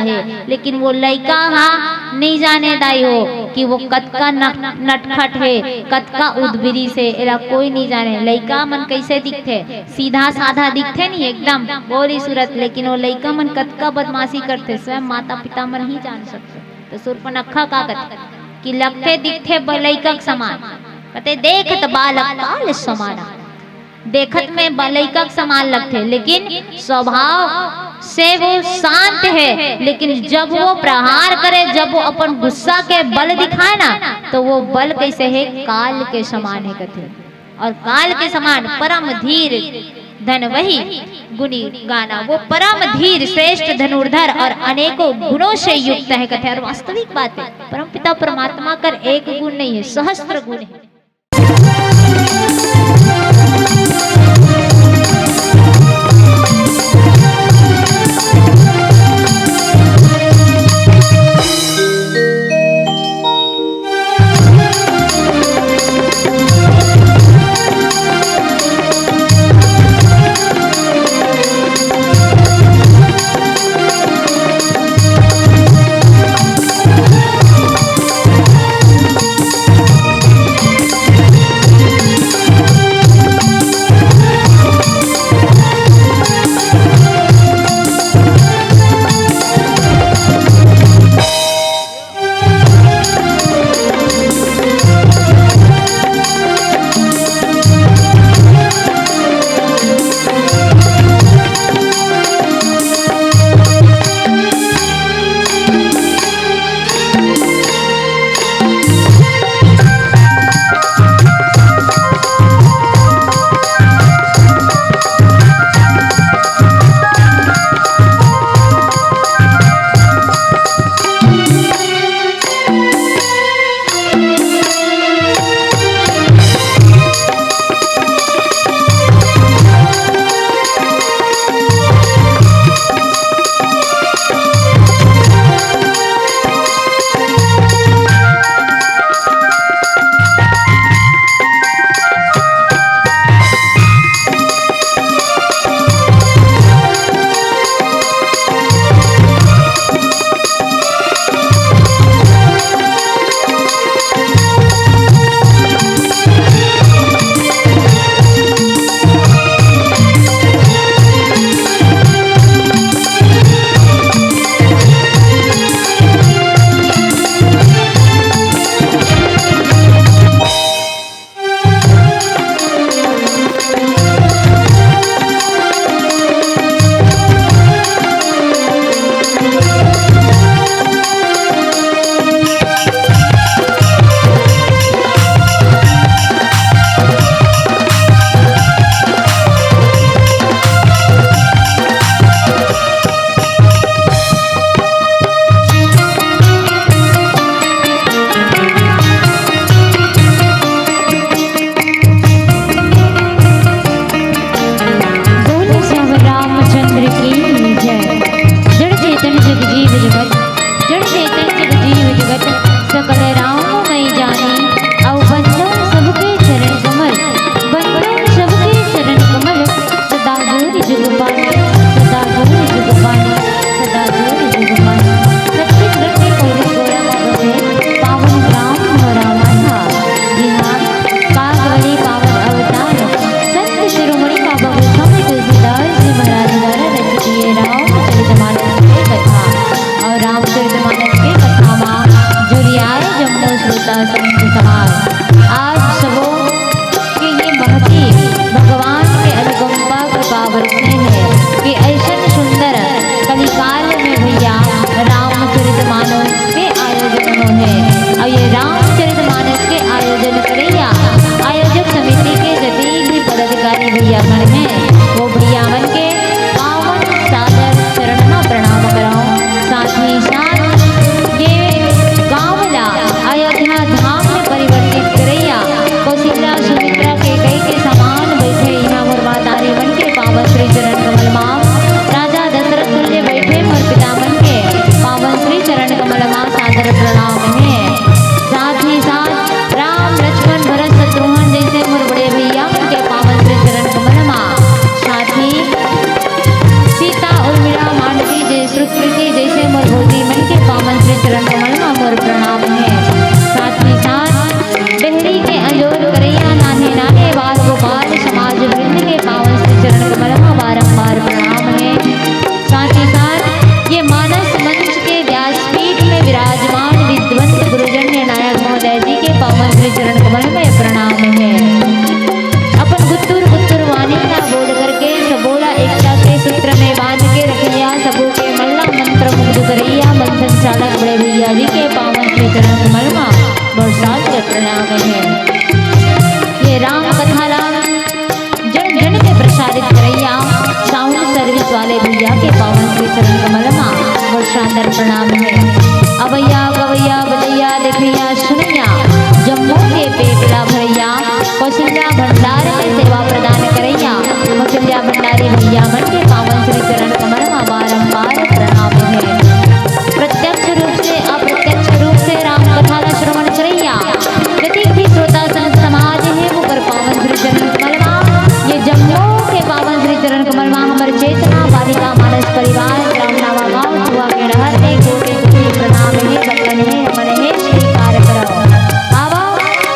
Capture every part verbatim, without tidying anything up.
हे, लेकिन वो लइका हा नइ जाने दाई हो कि वो कतका न-, नटखट हे, कतका उदबिरीस हे, एला कोई नइ जाने। लइका मन कइसे दिखथे? सीधा साधा दिखथे नी, एकदम भोली सूरत, लेकिन वो लइका मन कतका बदमाशी करथे, स्वयं माता पिता मन ही जान सकथे। तो सूर्पनखा का कथे कि लगथे दिखथे ब-, लइका के समान, कथे देखत बालक काल समाना। देखत में ब-, लइका के समान लगथे, लेकिन स्वभाव से वो शांत हे। लेकिन जब वो प्रहार करे, जब वो अपन गुस्सा के बल दिखाए ना, तो वो बल कइसे हे? काल के समान हे कथे। अउ काल के समान परम धीर धन वही गुणी गाना। वो परम धीर, श्रेष्ठ धनुर्धर अउ अनेकों गुणों से युक्त हे कथे। अउ वास्तविक बात हे, परमपिता परमात्मा कर एक गुण नइ हे, सहस्त्र गुण हे। बोल सब रामचंद्र की जय। जड़ चेतन जग जीव जगत, जड़ चेतन जग जीव जगत, सकल राम मैं जानी, अउ बंदो सबके चरण कमल, बंदो सबके चरण कमल, सदा जोर जुग पानी, सदा जोर जुग पानी, सदा जोर जुग पानी। छत्तीसगढ़ के कोरिस गोरा म बसे पावन ग्राम मोरामा था, जिहाँ काग वाले पावन अवतार संत शिरोमणि बाबा गोस्वामी तुलसीदास जी महाराज द्वारा रचित ये रामचरित मानस के कथा अउ रामचरित मानस के कथा मा जुरियाए जम्मो श्रोता संत समाज। आज सबो के ये महती भगवान के अनुकंपा कृपा बरसने हे कि अइसन सुंदर कलिकाल में भैया रामचरित मानस के आयोजन होहे। अउ ये रामचरित मानस के आयोजन करइया आयोजक समिति के जतके भी पदाधिकारी भैया मन हे, वो भैया मन के पावन सादर चरण म प्रणाम करंव। साथ ही साथ ये गांव ला अयोध्या धाम में परिवर्तित करइया कौशल्या सुमित्रा कैकई के समान बइठे इहाँ मोर महतारी मन के पावन श्री चरण कमल मा, राजा दशरथ तुल्य बइठे मोर पिता मन के पावन श्री चरण कमल मा सादर प्रणाम हे। साथ ही साथ राम लक्ष्मण भरत शत्रुघ्न जइसे मोर बड़े भैया मन के पावन श्री चरण कमल मा, साथ ही सीता उर्मिला मानसी जइसे श्रुतकीर्ति जइसे मोर चरण कमल मा मोर प्रणाम हे। साथ ही साथ डेहरी के अंजोर करइया नान्हे नान्हे बाल गोपाल समाज वृंद के पावन श्री चरण कमल मा बारंबार प्रणाम हे। साथ ही साथ ये मानस मंच के व्यासपीठ में विराजमान विद्वंत गुरुजन निर्णायक महोदय जी के पावन श्री चरण कमल में प्रणाम हे। अपन गुत्तुर गुत्तुर वाणी ला बोल करके सबो ला एकता के सूत्र में बांध के रखइया, सबो के मन ला मंत्र मुग्ध करइया, मन संचालक बड़े भैया जी के पावन श्री चरण कमल मा मोर सादर प्रणाम हे। ये राम कथा ला जन जन के प्रसारित करइया साउंड सर्विस वाले भैया के पावन श्री चरण कमल मा मोर सादर प्रणाम हे। अवइया गवइया बजइया देखइया सुनइया जम्मो के पेट ला भरइया कौशल्या भंडार में सेवा प्रदान करइया कौशल्या भंडारी भैया मन के पावन श्री चरण कमल मा बारंबार प्रणाम हे। प्रत्यक्ष रूप से अप्रत्यक्ष रूप से राम कथा ला श्रवण करइया जतिक भी श्रोता संत समाज हे ओकर पावन श्री चरण कमल मा ये जम्मो के पावन श्री चरण कमल मा हमर चेतना बालिका मानस परिवार ग्राम नावा गांव धुआ के रहत हे कोटि कोटि प्रणाम हे वंदन हे नमन हे स्वीकार करव। आवा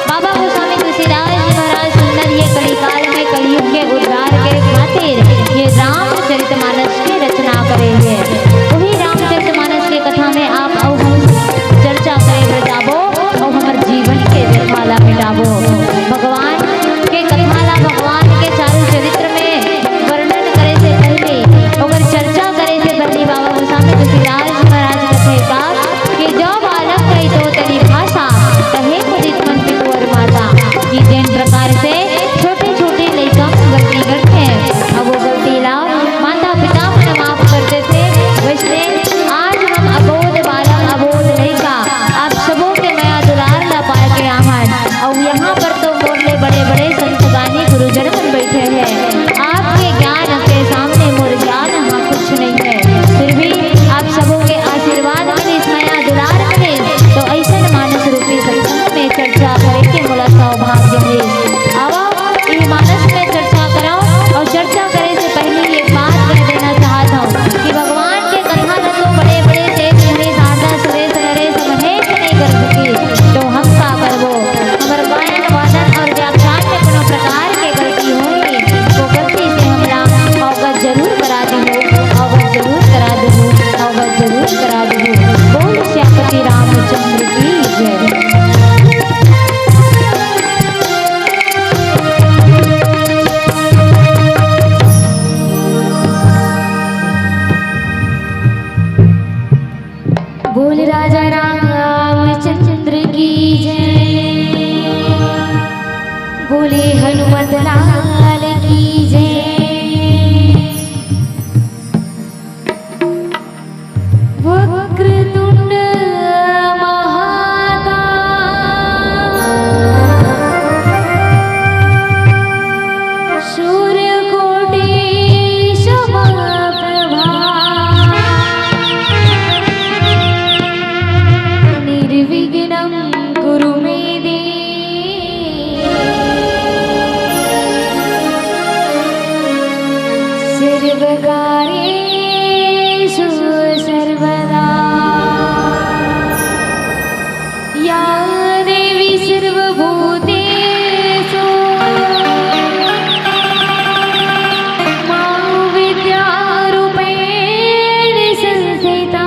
बाबा गोस्वामी तुलसीदास जी महाराज सुंदर ये कलिकाल में कलयुग के उद्धार के खातिर ये रामचरित मानस के रचना करे हे। वही रामचरित मानस के कथा में आप अउ हम चर्चा करे बर जाबो अउ हमर जीवन के व्यथा ला मिटाबो। भगवान के कथा ला भगवान के चारू चरित्र में वर्णन करे से पहले ओकर चर्चा करे से पहले बाबा गोस्वामी तुलसीदास जी महाराज कथे का कि जो बालक कही तो तनी भाषा कहे मुदित मन पितु अरु माता कि जेन प्रकार से छोटे छोटे लइका मन गलती करथे अउ वो गलती ला माता पिता मन माफ कर देथे वइसने आज हम अबोध बालक अबोध लइका आप सबो के मया दुलार ला पाए के आहन अउ यहाँ पर तो मोर ले बड़े बड़े संत गानी गुरुजन मन बैठे हे। आपके ज्ञान के सामने मोर ज्ञान हा कुछ नहीं है, फिर भी आप सबों के आशीर्वाद मिलिस मया दुलार मिलिस तो अइसन मानस रूपी सत्संग में चर्चा करे के मोला सौभाग्य मिलिस। आवा ये मानस में चर्चा करव अउ चर्चा करे से पहले ये बात कह देना चाहत हूँ कि भगवान के कथा ला तो बड़े बड़े तेज धनी शारदा सुरेश नरेश महेश नहीं कर सके तो हम का करबो। हमर गायन वादन अउ व्याख्यान में कोनो प्रकार के गलती होही तो गलती से हमला अवगत जरूर करा देहू, अवगत जरूर करा देहू, अवगत जरूर करा देहू। बोल सियापति रामचंद्र की जय। बोल राजा रामचंद्र की जय। बोले हनुमत लाल की जय। वक्रतुंड महाकाय सूर्यकोटि समप्रभा। निर्विघ्नं कुरु मे देव। सर्वकार्येषु सर्वदा। या देवी सर्वभूतेषु मां विद्यारूपेण संस्थिता।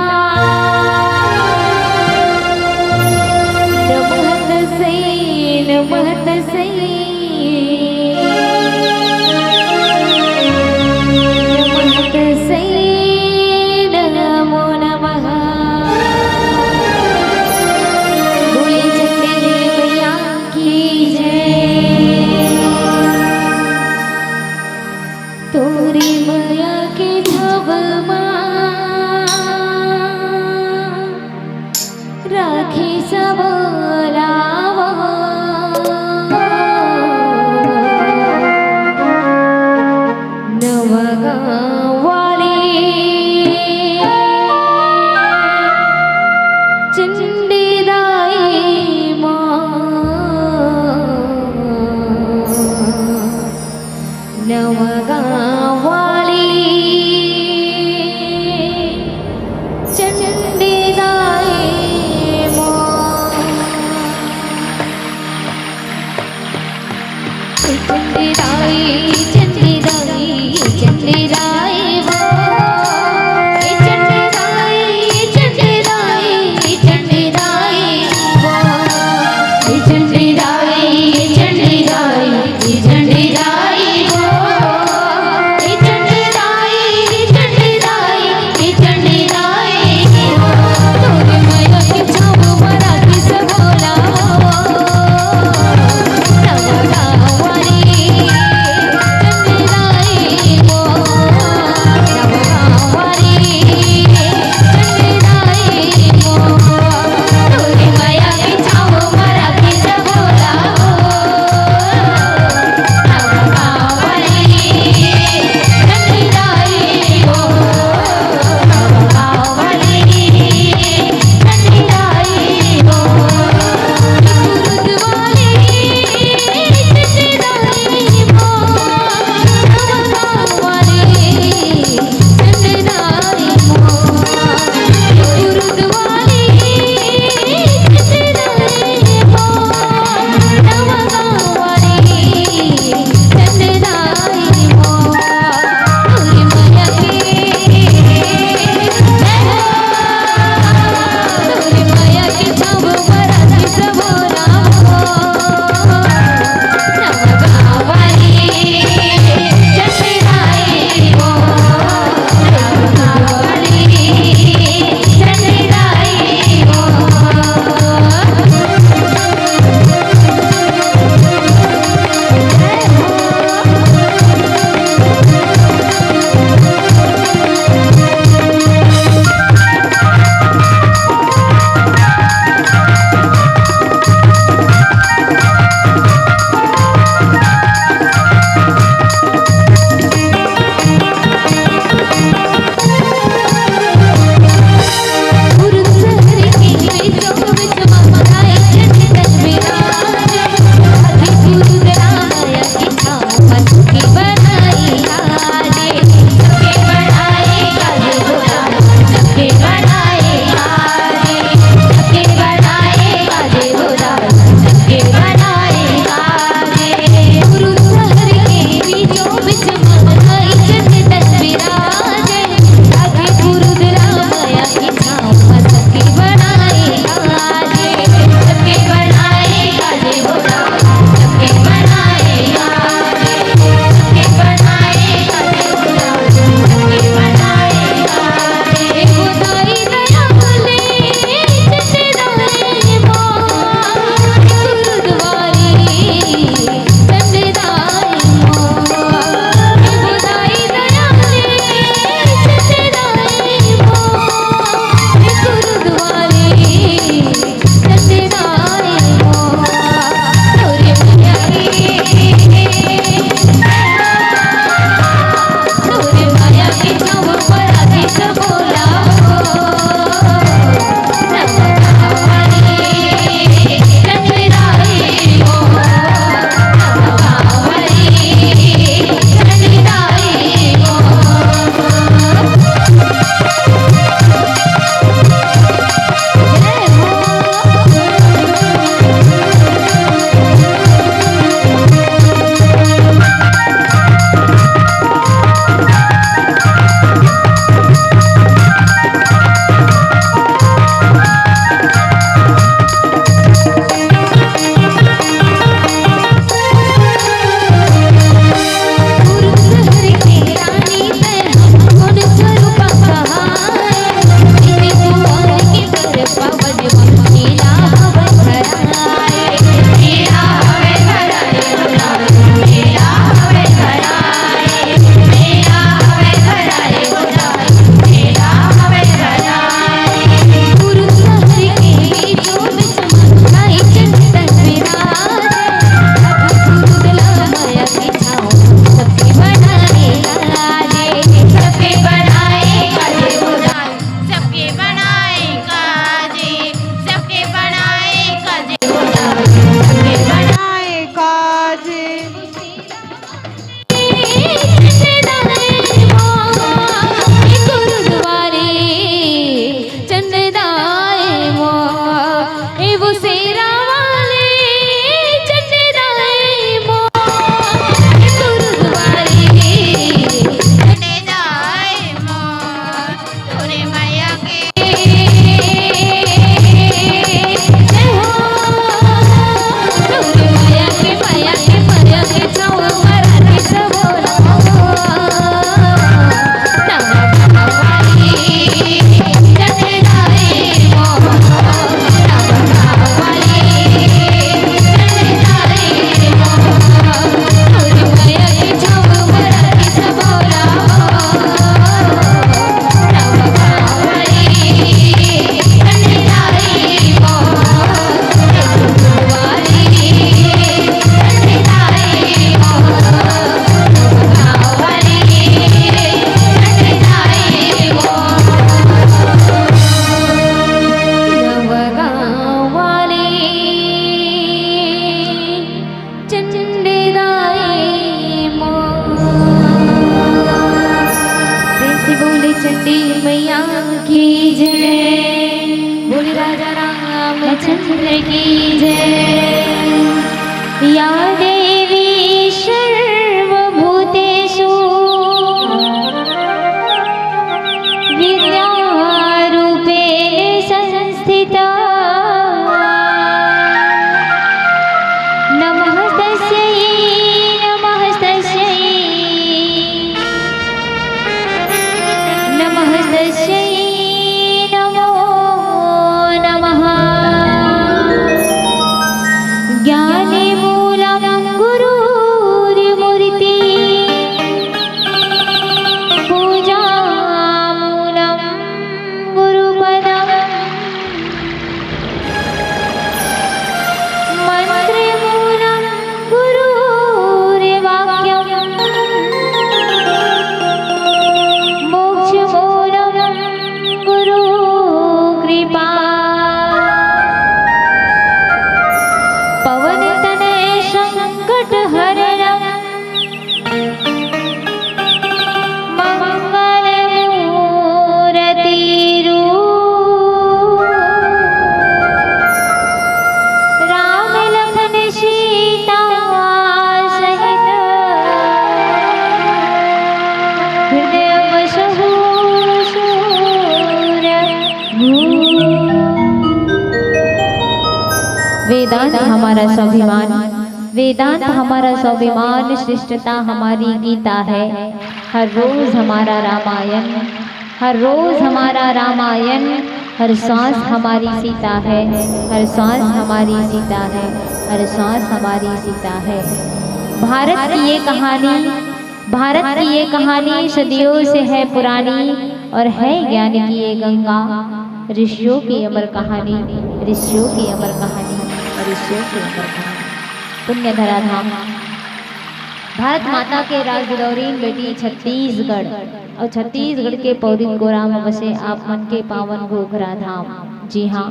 नमः तस्यै, नमः तस्यै। नमः तस्यै नमो नमः। बोले चंडी मैया की जय। तोरी मैया के छाव मा राखे सब लावा। नवगांव वाली चंडी दाई माँ। नवगांव वाली चंडी दाई राजा रामचंद्र की जय। या देवी सर्वभूतेषु विद्यारूपेण संस्थिता। नमः तस्यै, नमः तस्यै। नमः तस्यै नमो नमः। ज्ञानमूलं गुरोर्मूर्ति, पूजामूलं गुरुपदम्। मन्त्रमूलं गुरोर्वाक्यम्। मोक्षमूलं गुरो कृपा। पवनतनयसङ्कटहरणम्। मंगलमूरतिरू राम लखन सीता सहित हृदय बसहु सूर। वेदांत हमारा स्वाभिमान, वेदांत हमारा स्वाभिमान, श्रेष्ठता हमारी गीता है। हर रोज हमारा रामायण, हर रोज हमारा रामायण, हर सांस हमारी सीता है, हर सांस हमारी सीता है, हर सांस हमारी सीता है। भारत की ये कहानी, भारत की ये कहानी सदियों से है पुरानी और है ज्ञान की ये गंगा, ऋषियों की अमर कहानी, ऋषियों की अमर कहानी, ऋषियों की अमर कहानी। पुण्य धरा धाम। भारत माता के राजदौरीन बेटी छत्तीसगढ़ अउ छत्तीसगढ़ के पौरित गोरा म बसे आप मन के पावन घोघरा धाम। जी हाँ,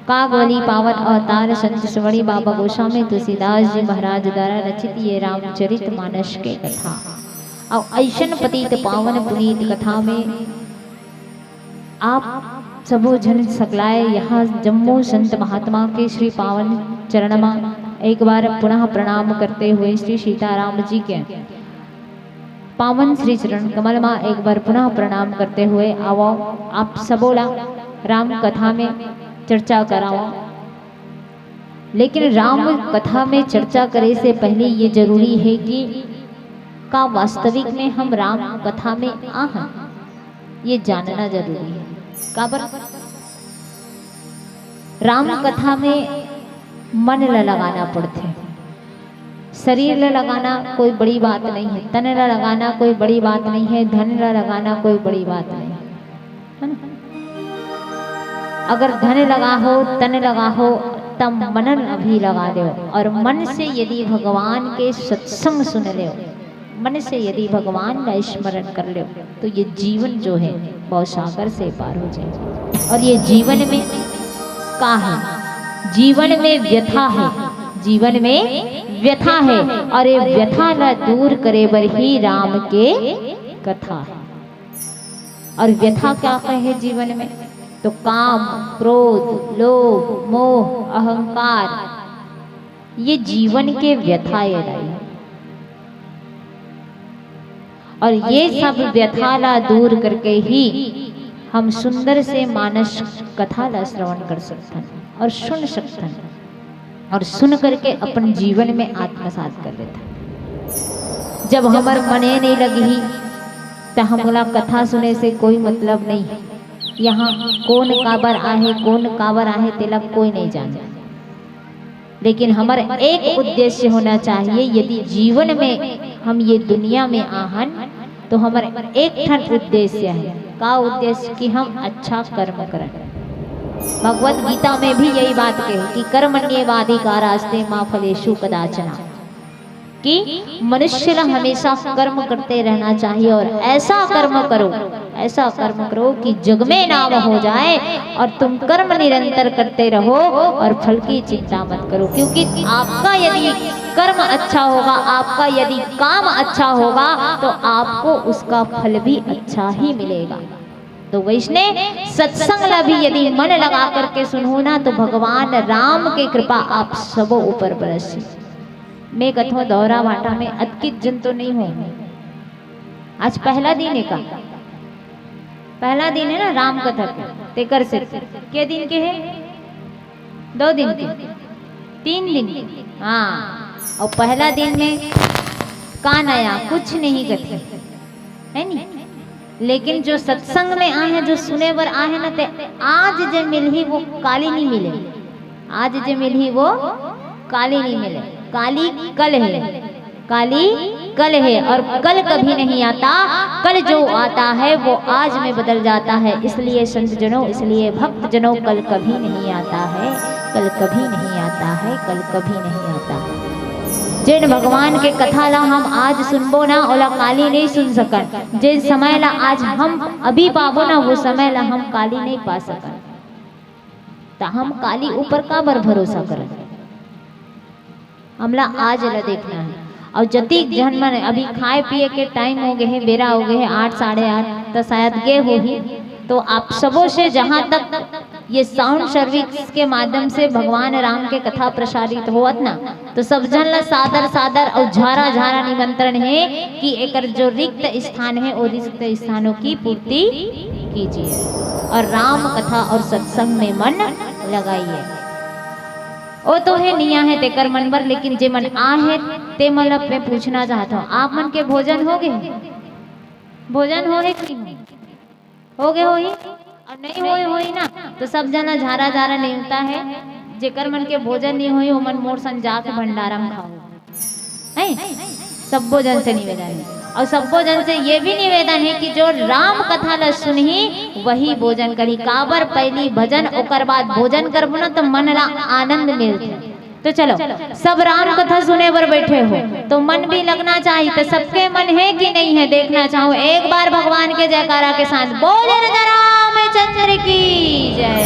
कागवाली पावन अवतार संत शिरोमणि बाबा गोस्वामी तुलसीदास जी महाराज द्वारा रचित ये रामचरित मानस के कथा अउ अइसन पतित पावन पुनीत कथा में आप सबो झन सकलाय यहाँ जम्मो संत महात्मा के श्री पावन चरण म एक बार पुनः प्रणाम करते हुए श्री सीताराम जी के पावन श्री चरण कमल म एक बार पुनः प्रणाम करते हुए आवव आप सबो ला राम कथा में चर्चा करावव। लेकिन राम कथा में चर्चा करे से पहले ये जरूरी है कि का वास्तविक में हम राम कथा में आ हन, ये जानना जरूरी है। काबर राम कथा में मन ला लगाना पड़थे। शरीर ला लगाना कोई बड़ी बात नहीं है, तन ला लगाना कोई बड़ी बात नहीं है, धन ला लगाना कोई बड़ी बात नहीं है, है ना? अगर धन लगाहो, तन लगाहो, तब मन अभी लगा देव। और मन से यदि भगवान के सत्संग सुन लेव, मन से यदि भगवान का स्मरण कर लेव, तो ये जीवन जो है, भवसागर से पार हो जाए। और ये जीवन में का है? जीवन में व्यथा है, जीवन में व्यथा है। और ये व्यथा ला दूर करे बर ही राम के कथा है। और व्यथा का कहे जीवन में? तो काम, क्रोध, लोभ, मोह, अहंकार, ये जीवन के व्यथा ये दाई। और ये सब व्यथा ला दूर करके ही हम सुंदर से मानस कथा ला श्रवण कर सकथन और सुन सकथन और सुन करके अपन जीवन में आत्मसात कर लेथन। जब हमर मने नहीं लगही, त हमला कथा सुने से कोई मतलब नहीं है। यहाँ कौन काबर आहे, कौन काबर आहे, तेला कोई नहीं जाने। लेकिन हमर एक उद्देश्य होना चाहिए। यदि जीवन में हम ये दुनिया में आहन, तो हमर एक ठन उद्देश्य है। का उद्देश्य? कि हम अच्छा कर्म करन। भगवत गीता में भी यही बात कही कि कर्मण्येवाधिकारस्ते मा फलेषु कदाचन। कि मनुष्य ला हमेशा कर्म करते रहना चाहिए और ऐसा कर्म करो, ऐसा कर्म करो कि जग में नाम हो जाए और तुम कर्म निरंतर करते रहो और फल की चिंता मत करो, क्योंकि आपका यदि कर्म अच्छा होगा, आपका यदि काम अच्छा होगा, तो आपको उसका फल भी अच्छा ही मिलेगा। तो वइसने सत्संग ला भी यदि मन लगा करके सुनहू ना, तो भगवान राम के कृपा आप सबो ऊपर बरसही। मैं कथों, दौरा भाटा में अतकित झन तो नइ हो। आज पहला दिन हे का? पहला दिन हे ना राम कथा के, तेकर से के दिन के हे? दो दिन के, तीन दिन के। हाँ, अउ पहला दिन में का नया, कुछ नहीं कथे, हे नी? लेकिन जो सत्संग में आए हे, जो सुने बर आए हे ना, ते आज जे मिलही वो काली नइ मिले, आज जे मिलही वो काली नइ मिले। काली कल हे, काली कल हे और कल कभी नहीं आता। कल जो आता है वो आज में बदल जाता है। इसलिए संत जनों, इसलिए भक्त जनों, कल कभी नहीं आता है, कल कभी नहीं आता है, कल कभी नहीं आता है। जेन भगवान के कथा ला हम आज सुनबो ना, ओला काली नइ सुन सकन। जेन समय ला आज हम अभी पाबो ना, वो समय ला हम काली नइ पा सकन। त हम काली ऊपर काबर भरोसा करन? हमला आज ला देखना हे। अउ जतिक झन मन अभी खाए पिए के टाइम हो गे हे, बेरा हो गे हे आठ, साढ़े आठ, त शायद गे होही। तो आप सबो से जहाँ तक ये साउंड सर्विस के माध्यम से भगवान राम के कथा प्रसारित होवत ना, तो सब झन ला सादर सादर अउ झारा झारा निमंत्रण हे कि एकर जो रिक्त स्थान हे, वो रिक्त स्थानों की पूर्ति कीजिए और राम कथा और सत्संग में मन लगाइए। ओ तो हे, नइ आहे तेकर मन बर, लेकिन जे मन आहे ते मन ला मैं पूछना चाहत हूँ, आप मन के भोजन हो गे? भोजन हो हे कि नहीं हो? हो गे होही? अउ नइ होए होही ना, तो सब झन ला झारा झारा नेवता हे। जेकर मन के भोजन नइ होही, ओमन मोर संग जाके भंडारा म खाहू। हैं? सब्बो झन से निवेदन हे। अउ सब्बो झन से ये भी निवेदन हे कि जो राम कथा ला सुनही, वही भोजन करही। काबर, पहिली भजन, ओकर बाद भोजन करबो ना, त मन ला आनंद मिलथे। तो चलो, सब राम कथा सुने बर बैठे हो, तो मन भी लगना चाहिए। तो सबके मन हे कि नइ हे, देखना चाहूँ एक बार भगवान के जयकारा के साथ। बोले राजा रामचंद्र की जय।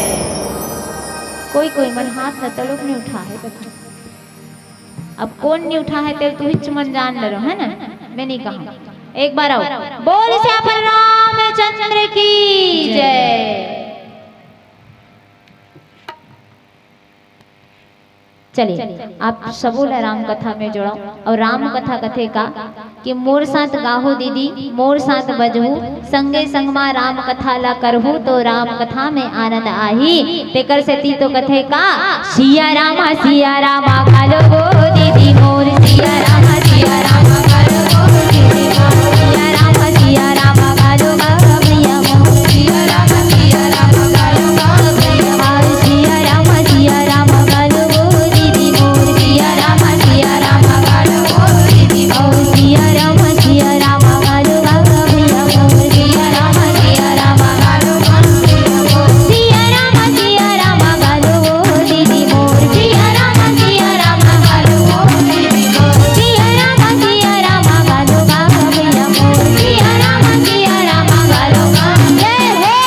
कोई कोई मन हाथ ला तलुक नइ उठा हे, देखो। अब कोन नइ उठा हे, ते तुहिच मन जान डरो, हे ना? मैं नइ कहूँ। एक बार अउ, बोल सियावर रामचंद्र की जय। चलिए, आप सबो ला राम कथा में जोड़व। अउ राम कथा कथे का कि मोर साथ गाहू दीदी, मोर साथ बजहू, संगे संग मा राम कथा ला करहू, तो राम कथा में आनंद आही। तेकर सेती तो कथे का, सिया रामा, सिया रामा घलो गो दीदी मोर, सिया रामा, सिया रामा घलो गो दीदी मोर, सिया रामा, सिया रामा घलो गो भैया मोर, सिया रामा, सिया रामा घलो गो भैया मोर, सिया रामा, सिया रामा घलो गो दीदी मोर, सिया रामा, सिया रामा घलो गो दीदी मोर, सिया रामा, सिया रामा घलो गो भैया मोर, सिया रामा, सिया रामा घलो गो भैया मोर, सिया रामा, सिया रामा घलो गो दीदी मोर, सिया रामा, सिया रामा घलो गो दीदी मोर, सिया रामा, सिया रामा घलो गो भैया मोर, सिया रामा, सिया रामा घलो गो। जय हो।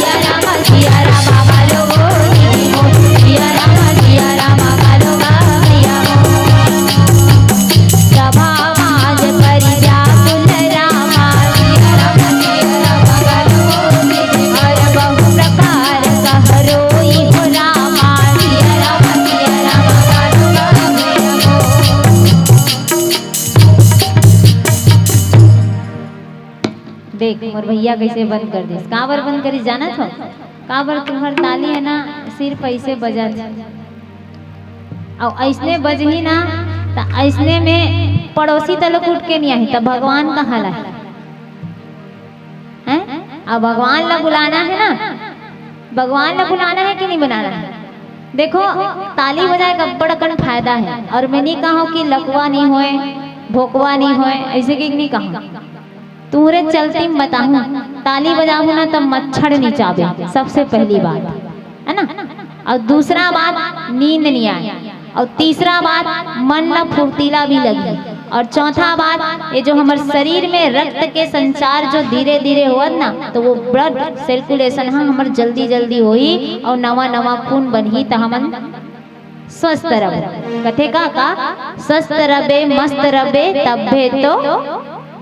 सिया रामा, सिया रामा घलो गो दीदी मोर, सिया रामा, सिया रामा घलो गो भैया मोर। सभा माज परि व्याकुल रामा, हर बहु प्रकार कह रोई हो रामा। देख, मोर भैया कइसे बंद कर दिस। काबर बंद करिस, जानत हो? काबर तुम्हर ताली हे ना, सिर्फ अइसे बजत हे। अउ अइसने बजही ना, त अइसने में पड़ोसी तलक उठ के नइ आही, त भगवान कहाँ ला आही? हैं? अब भगवान ला बुलाना हे ना, भगवान ला बुलाना हे कि नइ बुलाना हे? देखो, ताली बजाए का बड़ अकन फायदा हे। अउ मैं नइ कहूँ कि लकवा नइ होय, भोकवा नइ होय, अइसे कि नइ कहूँ। तुंहरे चलती म बताहूँ, ताली बजाहू ना, त मच्छर नइ चाबे, सबसे पहिली बात, हे ना? अउ दूसरा बात, नींद नइ आय। अउ तीसरा बात, मन ला फुर्तीला भी लगही। अउ चौथा बात, ये जो हमर शरीर में रक्त के संचार जो धीरे-धीरे होवत ना, त वो blood circulation ह हमर जल्दी-जल्दी होही अउ नवा-नवा खून बनही, त हमन स्वस्थ रबो। कथे का, का? स्वस्थ रबे, मस्त रबे, तभे तो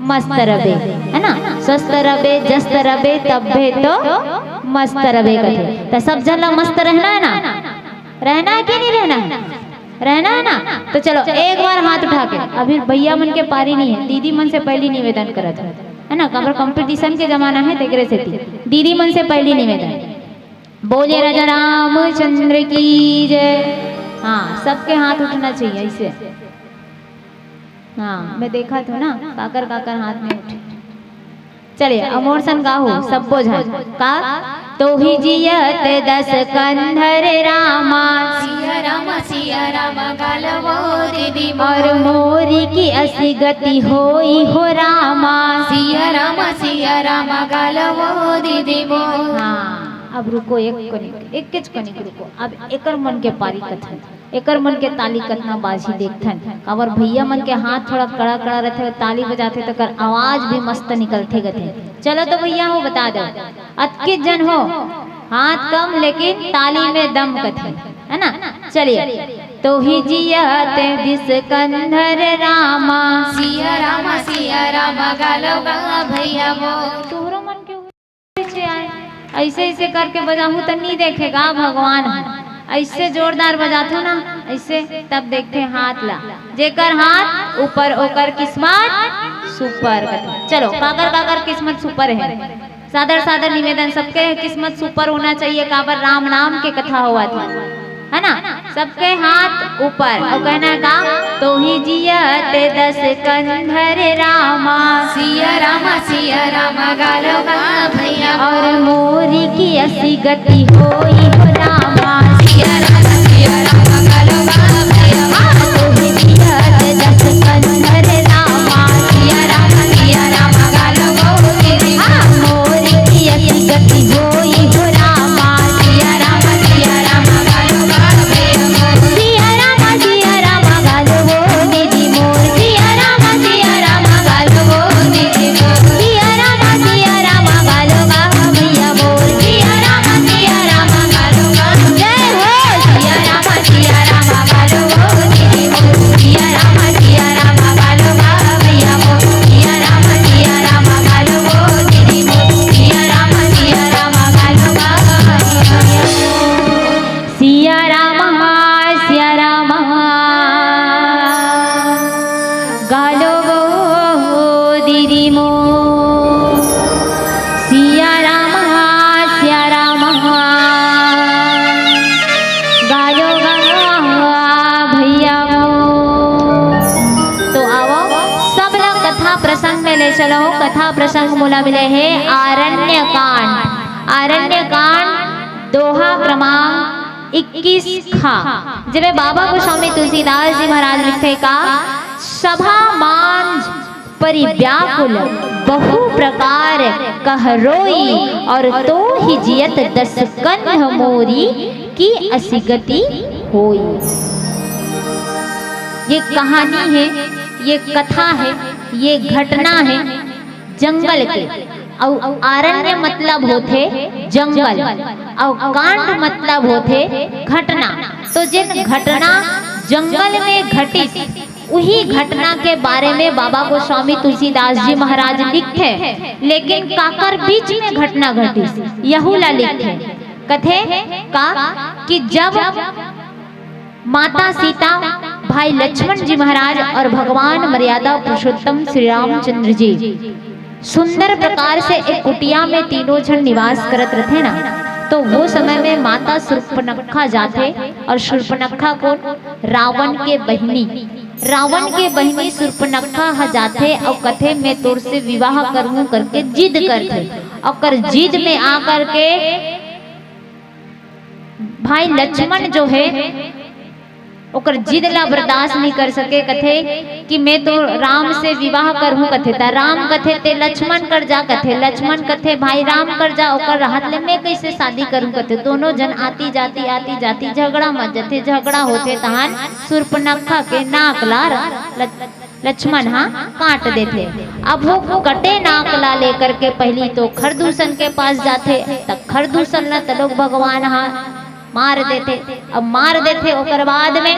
मस्त रबे, है ना? स्वस्थ रबे, जस्त रबे, तब्बे तो मस्त रबे कथे। त सब झन ला मस्त रहना है ना? रहना है कि नहीं रहना है? रहना है ना? तो चलो एक बार हाथ उठा के, अभी भैया मन के पारी नहीं है, दीदी मन से पहली निवेदन करत है, है ना? काबर कंपटीशन के जमाना है, तेकरे सेती दीदी मन से पहली निवेदन। बोलिए राजा रामचंद्र की जय। हाँ, सबके हाथ उठना चाहिए ऐसे। हाँ, मैं देखा थो ना, काकर काकर हाथ नहीं उठे। चलिए, अमोर सन गाहो, सब्बो झन। का? तोही जियत दस कंधर रामा। सिया रामा, सिया रामा, गालो वो दीदी मोर। और मोरी की असी गति होई हो रामा। सिया रामा, सिया रामा, गालो वो दीदी मोर। हाँ, अब रुको, एक कनिक, एक किच कनिक रुको। अब एकर मन के पारी कथन, एकर मन के ताली कतना बाजही देखथन। काबर भैया मन के हाथ थोड़ा कड़ा कड़ा रहथे, ताली बजाथे त एकर आवाज भी मस्त निकलथे कथे। चलो तो भैया हो बता दो, अतके जन हो, हाथ कम लेकिन ताली में दम कथे, है ना? चलिए। तोही जियत दस कंधर रामा। सिया रामा, सिया रामा, गालो गा भैया मोर। तोहरो मन के पीछे आए, ऐसे ऐसे करके बजाहू त नहीं देखेगा भगवान। ऐसे जोरदार बजाथो ना, ऐसे, तब देखथे हाथ ला। जेकर हाथ ऊपर ओकर किस्मत सुपर कथे। चलो, काकर काकर किस्मत सुपर है? सादर सादर निवेदन, सबके किस्मत सुपर होना चाहिए, काबर राम नाम के कथा होवत हे, है ना? सबके हाथ ऊपर और कहना है का? तोही जियत दस कंधर रामा। सिया रामा, सिया रामा, गालो गा भैया। और मोरी की असी गति होई हो रामा। सिया रामा, सिया रामा, गालो गा भैया। तोही जियत दस कंधर रामा। सिया रामा, सिया रामा, गालो गो दीदी। मोरी की असी गति होई हो रामा। सिया रामा, सिया रामा, गालो गा भैया। सिया रामा, सिया रामा, गालो गो दीदी मोर। सिया रामा, सिया रामा, गालो गो दीदी मोर। सिया रामा, सिया रामा, गालो गा भैया मोर। सिया रामा, सिया रामा, गालो गा। जय हो। सिया रामा, सिया रामा, गालो गो दीदी मोर। सिया रामा, सिया रामा, गालो गा भैया मोर। सिया रामा, सिया रामा, गालो गो दीदी मोर। सिया रामा, सिया रामा, गालो गा भैया मोर। सिया राम, सिया राम, गालो गो दीदी मोर। सिया राम, सिया राम, गालो गा भैया मोर। तो आवो, सब ला कथा प्रसंग में ले चलो। कथा प्रसंग मोला मिले हे आरण्य कांड। आरण्य कांड दोहा क्रमांक इक्कीस खा, जेमे बाबा गोस्वामी तुलसीदास जी महाराज लिखथे का, सभा मांझ परि व्याकुल बहु प्रकार कह रोई, और तोहि जियत दस कंध मोरी की असी गति होई। ये कहानी है, ये कथा है, ये घटना है जंगल के। अउ आरण्य मतलब होथे जंगल, अउ कांड मतलब होथे घटना। तो जेन घटना जंगल में घटिस, उही घटना के बारे में बाबा गोस्वामी तुलसीदास जी महाराज लिखथे। लेकिन काकर बीच में घटना घटिस, यहू ला लिखथे। कथे का कि जब माता सीता, भाई लक्ष्मण जी महाराज और भगवान मर्यादा पुरुषोत्तम श्री रामचंद्र जी सुंदर प्रकार से एक कुटिया में तीनों झन निवास करत रथे ना, तो वो समय में माता शूर्पणखा जाथे। और शूर्पणखा कौन? रावण के बहिनी। रावण के बहिनी शूर्पणखा ह जाथे और कथे, "मैं तोर से विवाह करूं," करके जिद करथे। और कर जिद में आकर के भाई लक्ष्मण जो है, ओकर जिद ला बर्दाश्त नहीं कर सके, कथे कि "मैं तो राम से विवाह करहूं," कथे। त राम कथे, "ते लक्ष्मण कर जा," कथे। लक्ष्मण कथे, "भाई राम कर जा, ओकर रहत ले मैं कैसे शादी करूं," कथे। दोनों जन आती जाती, आती जाती, झगड़ा मच जथे। झगड़ा होथे तहान शूर्पणखा के नाक ला ल-, लक्ष्मण हा काट देथे। अब वो कटे नाक ला लेकर के पहली तो खरदूषण के पास जाथे, त खरदूषण ला तलोक भगवान हा मार देथे। अब मार देथे, ओकर बाद में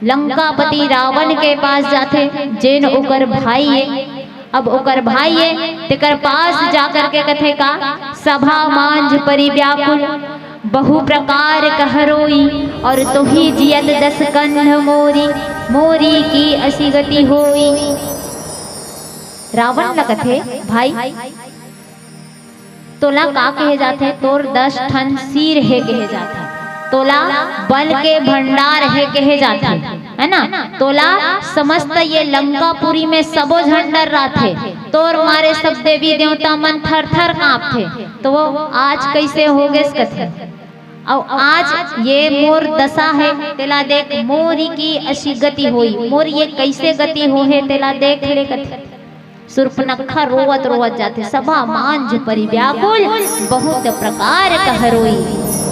लंकापति रावण के पास जाथे, जेन ओकर भाई हे। अब ओकर भाई ए, तेकर पास जा करके कथे का, सभा मांझ परि व्याकुल, बहु प्रकार कह रोई, और तोहि जियत दस कंध मोरी, मोरी की असी गति होई। रावण ल कथे, भाई, तोला का कहे जाथे? तोर दस ठन सिर हे कहे जाथे, तोला बल के भंडार हे कहे जाथे, है ना? तोला समस्त ये लंकापुरी में सबो झन डर्राथे, तोर मारे सब देवी देवता मन थर थर कांपथे। तो वो आज कइसे हो गेस कथे, अउ आज ये मोर दसा हे, तेला देख, मोरी की असी गति होई, मोर ये कइसे गति होहे, तेला देख ले कथे। सुर्पनखा रोवत रोवत जाथे, सभा मांझ परि व्याकुल, बहुत प्रकार कह रोई,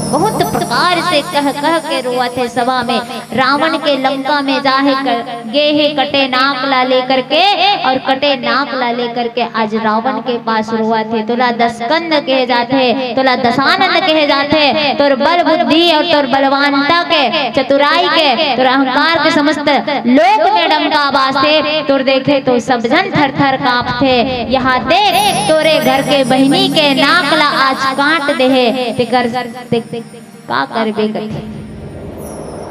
बहुत प्रकार से कह कह के रोवत हे सभा में। रावण के लंका में जाहे क-, गे हे कटे नाक ला लेकर के, और कटे नाक ला लेकर के आज रावण के पास रोवत हे। तोला दसकंद कहे जाथे, तोला दसानंद कहे जाथे, तोर बल बुद्धि और तोर बलवानता के, चतुराई के, तोर अहंकार के समस्त लोक में डंका बाजथे। तोर देखे तो सब झन थर थर कांपथे। यहाँ देख, तोरे घर के बहिनी के नाक ला आज काट देहे, तेकर ते का करबे कथे।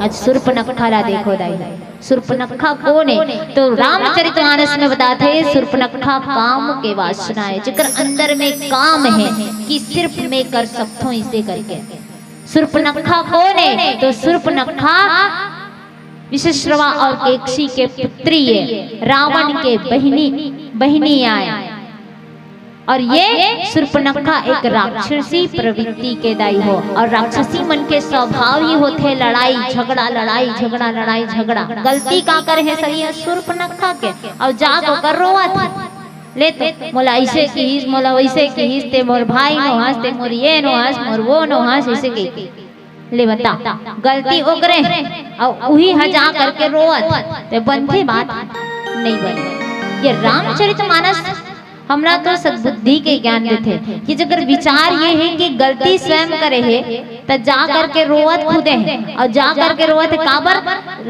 आज सुर्पनखा ला देखो दाई, सुर्पनखा कोन ए? तो रामचरितमानस में बताथे, सुर्पनखा काम के वासना हे, जेकर अंदर में काम हे कि सिर्फ मैं कर सकथों इसे करके। सुर्पनखा कोन ए? तो सुर्पनखा विश्रवा और केकसी के पुत्री ए, रावण के बहिनी, बहिनी आय। और ये सुर्पनखा एक राक्षसी प्रवृत्ति के दाई हो, और राक्षसी मन के स्वभाव ही होथे लड़ाई झगड़ा, लड़ाई झगड़ा, लड़ाई झगड़ा। गलती काकर हे सही हे? सुर्पनखा के। और जाके ओकर रोवत हे, ले तो मोला ऐसे किहिस, मोला वैसे किहिस, ते मोर भाई नो हस, ते मोर ये नो हस, मोर वो नो हस, ऐसे कहिके। ले बता, गलती ओकरे हे, और उही ह जा करके रोवत हे, ते बनथे बात? नहीं बने। ये रामचरितमानस हमला तो सद्बुद्धि के ज्ञान देथे कि जेकर विचार ये हे कि गलती स्वयं करे हे, त जा करके रोवत खुदे हे, और जा करके रोवत हे काबर?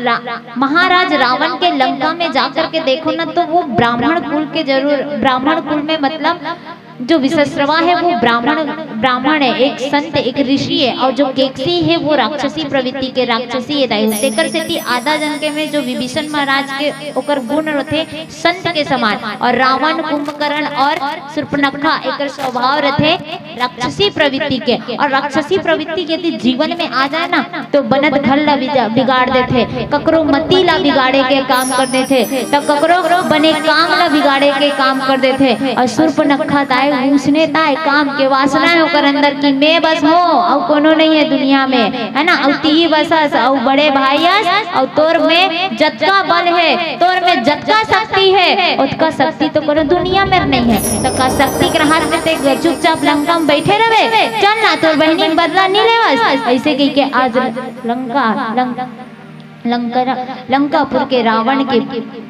रा-, महाराज रावण के लंका में जा करके देखो ना, तो वो ब्राह्मण कुल के जरूर, ब्राह्मण कुल में मतलब जो विश्रवा हे वो ब्राह्मण, ब्राह्मण हे, एक संत, एक ऋषि हे, और जो केकसी हे वो राक्षसी प्रवृत्ति के राक्षसी हे दाई हो। तेकर सेती आधा जन के में जो विभीषण महाराज के ओकर गुण रथे संत के समान, और रावण, कुंभकर्ण और सुर्पनखा एकर स्वभाव रथे राक्षसी प्रवृत्ति के। और राक्षसी प्रवृत्ति यदि जीवन में आ जाए ना, तो बनत घर ला बिजा-, बिगाड़ देथे, ककरो मति ला बिगाड़े के काम कर देथे, त ककरो बने काम ला बिगाड़े के काम कर देथे। और सुर्पनखा ताय उसने ताय काम के वासना हे ओकर अंदर कि मैं बस हो, अउ कोनो नहीं हे दुनिया में, है ना? अउ ती बस हस, अउ बड़े भाई हस, अउ तोर में जतका बल हे, तोर में जतका शक्ति हे, ओतका शक्ति तो कोनो दुनिया में नहीं हे। त का शक्ति के रहत में ते चुपचाप लंका में बैठे रहबे? चल ना, तोर बहिनी के बदला नहीं लेवस। ऐसे कहिके आज लंका, लंका, लंका, लंकापुर के रावण के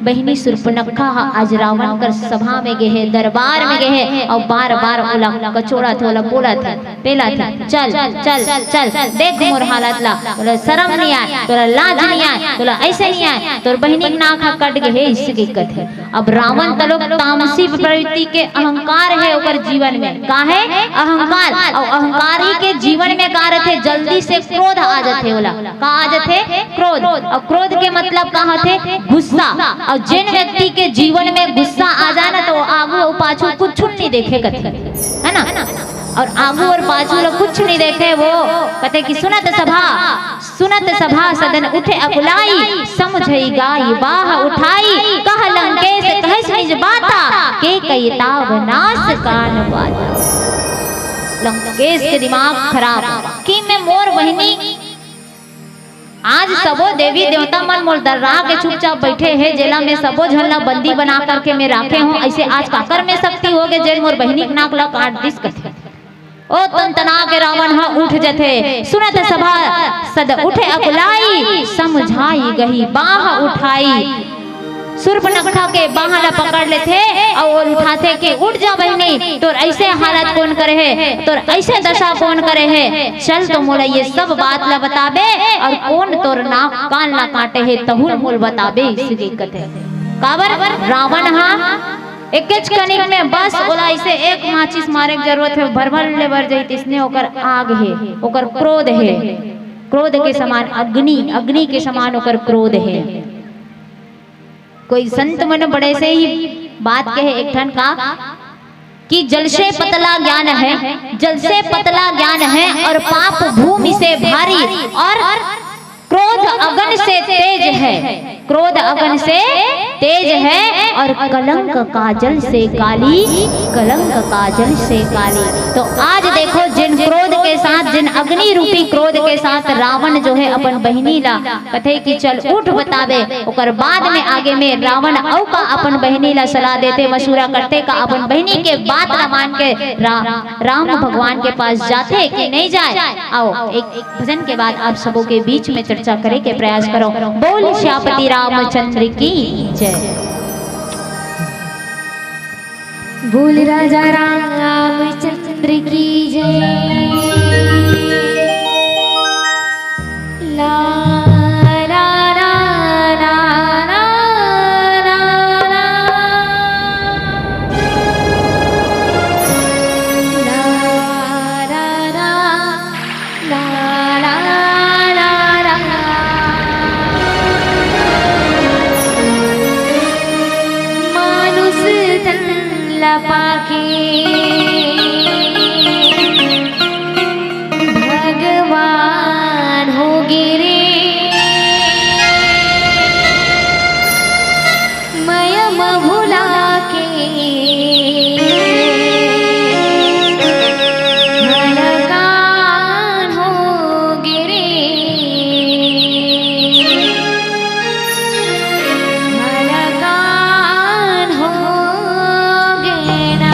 बहिनी सुर्पनखा ह आज रावण कर सभा में गे हे, दरबार में गे हे, अउ बार-बार ओला कचोड़त हे, ओला बोलत हे, पेलत हे, "चल, चल, चल, देख मोर हालत ला, तोला शरम नहीं आय, तोला लाज नहीं आय, तोला ऐसे नहीं आय, तोर बहिनी के नाक ह कट गे हे," इसके कथे। अब रावण तलोक तामसी प्रवृत्ति के अहंकार हे ओकर जीवन में। का हे? अहंकार। अउ अहंकारी के जीवन में का रथे? जल्दी से क्रोध आ जाथे ओला। का आ जाथे? क्रोध। अउ क्रोध के मतलब का होथे? गुस्सा। अउ जेन व्यक्ति के जीवन में गुस्सा आ जाए ना, तो वो आगू अउ पाछू कुछ नहीं देखे कथे, है ना? और आगू और पाछू ला कुछ नहीं देखे, वो कथे कि सुनत सभा सुनत सभा सदन उठे अकुलाई, समुझई गाई बाह उठाई, कह लंकेश कहस निज बाता, केकई ताव नास कान पाता। लंकेश के दिमाग खराब कि मैं मोर बहिनी, आज सबो देवी देवता मन मोर दर्रा के चुपचाप बैठे हे, जेला मैं सबो झन ला बंदी बना करके मैं राखे हूँ, ऐसे आज काकर में शक्ति हो गे जेन मोर बहिनी के नाक ला काट दिस कथे। ओ तनतना के रावण ह उठ जथे, सुनत सभा सद उठे अकुलाई, समुझाई गही बाह उठाई। सुर्पनखा के बाह ला पकड़ लेथे अउ ओला उठाथे कि उठ जा बहिनी, तोर ऐसे हालत कोन करे हे, तोर ऐसे दशा कोन करे हे, चल तो मोला ये सब बात ला बताबे अउ कोन तोर नाक कान ला काटे हे तहू ल मोला बताबे, इसके कथे। काबर रावण ह एकेच कनिक में बस ओला इसे एक माचिस मारे के जरूरत हे, भरभर ले बर जाही, तइसने ओकर आग हे, ओकर क्रोध हे, क्रोध के समान अग्नि, अग्नि के समान ओकर क्रोध हे। कोई संत मन बड़े से ही बात कहे एक ठन का कि जल से पतला ज्ञान है, जल से पतला ज्ञान है और पाप भूमि से भारी और क्रोध अगन से तेज है, क्रोध अगन से तेज है और कलंक काजल से काली, कलंक काजल से काली। तो आज देखो, जिन क्रोध के साथ, जिन अग्नि रूपी क्रोध के साथ रावण जो है अपन बहिनी ला कथे कि चल उठ बताबे, ओकर बाद में आगे में रावण अउ का अपन बहिनी ला सलाह देथे, मशूरा करथे का अपन बहिनी के बात ला मान के रा-, राम भगवान के पास जाथे कि नहीं जाए। आओ, एक भजन के बाद आप सबों के बीच में चर्चा करे के प्रयास करो। बोल सियापति रामचंद्र की जय। बोल राजा रामचंद्र की जय। ला, ला, ला, ला, ला, ला, ला। ला, ला, ला, ला, ला, ला, ला। मानुष तन ला पाके भगवान हो गे रे। मया म भुला के हलकान हो गे रे। हलकान हो गे ना।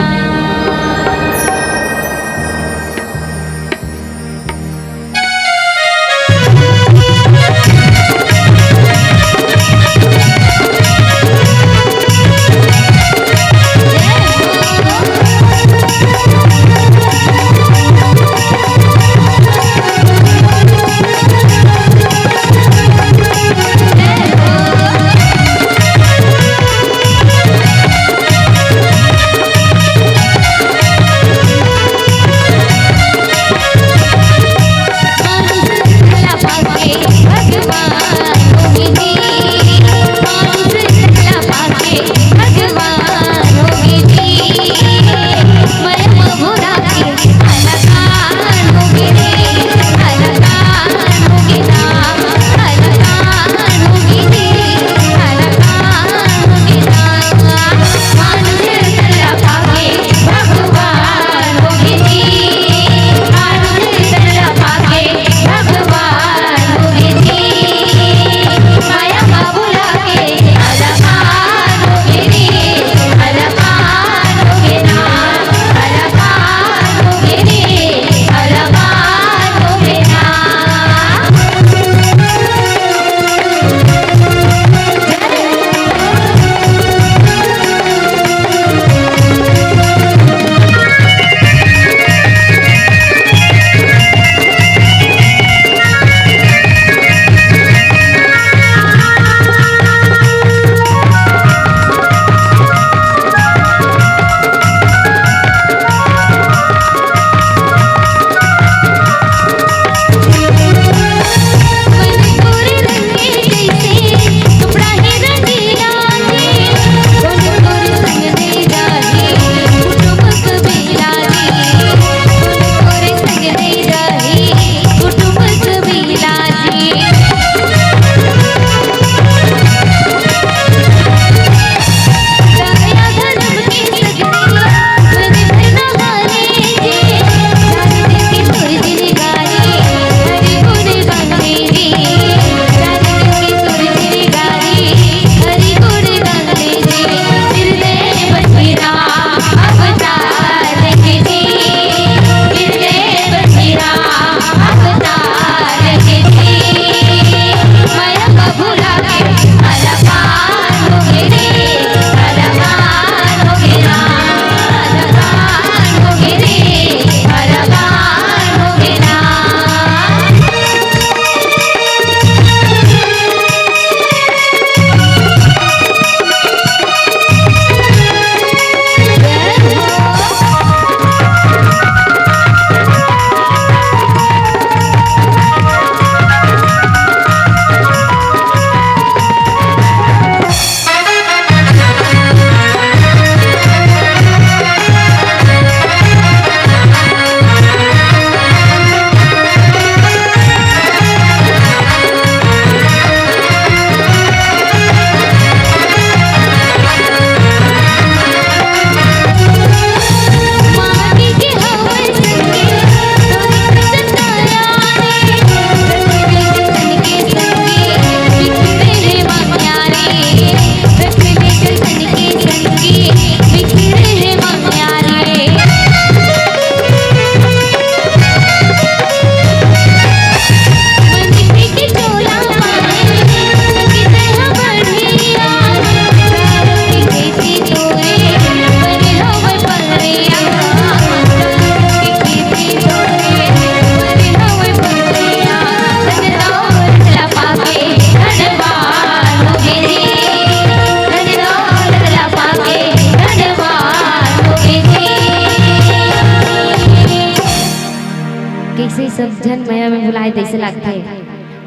झन मया में भुलाए तइसे लागथे।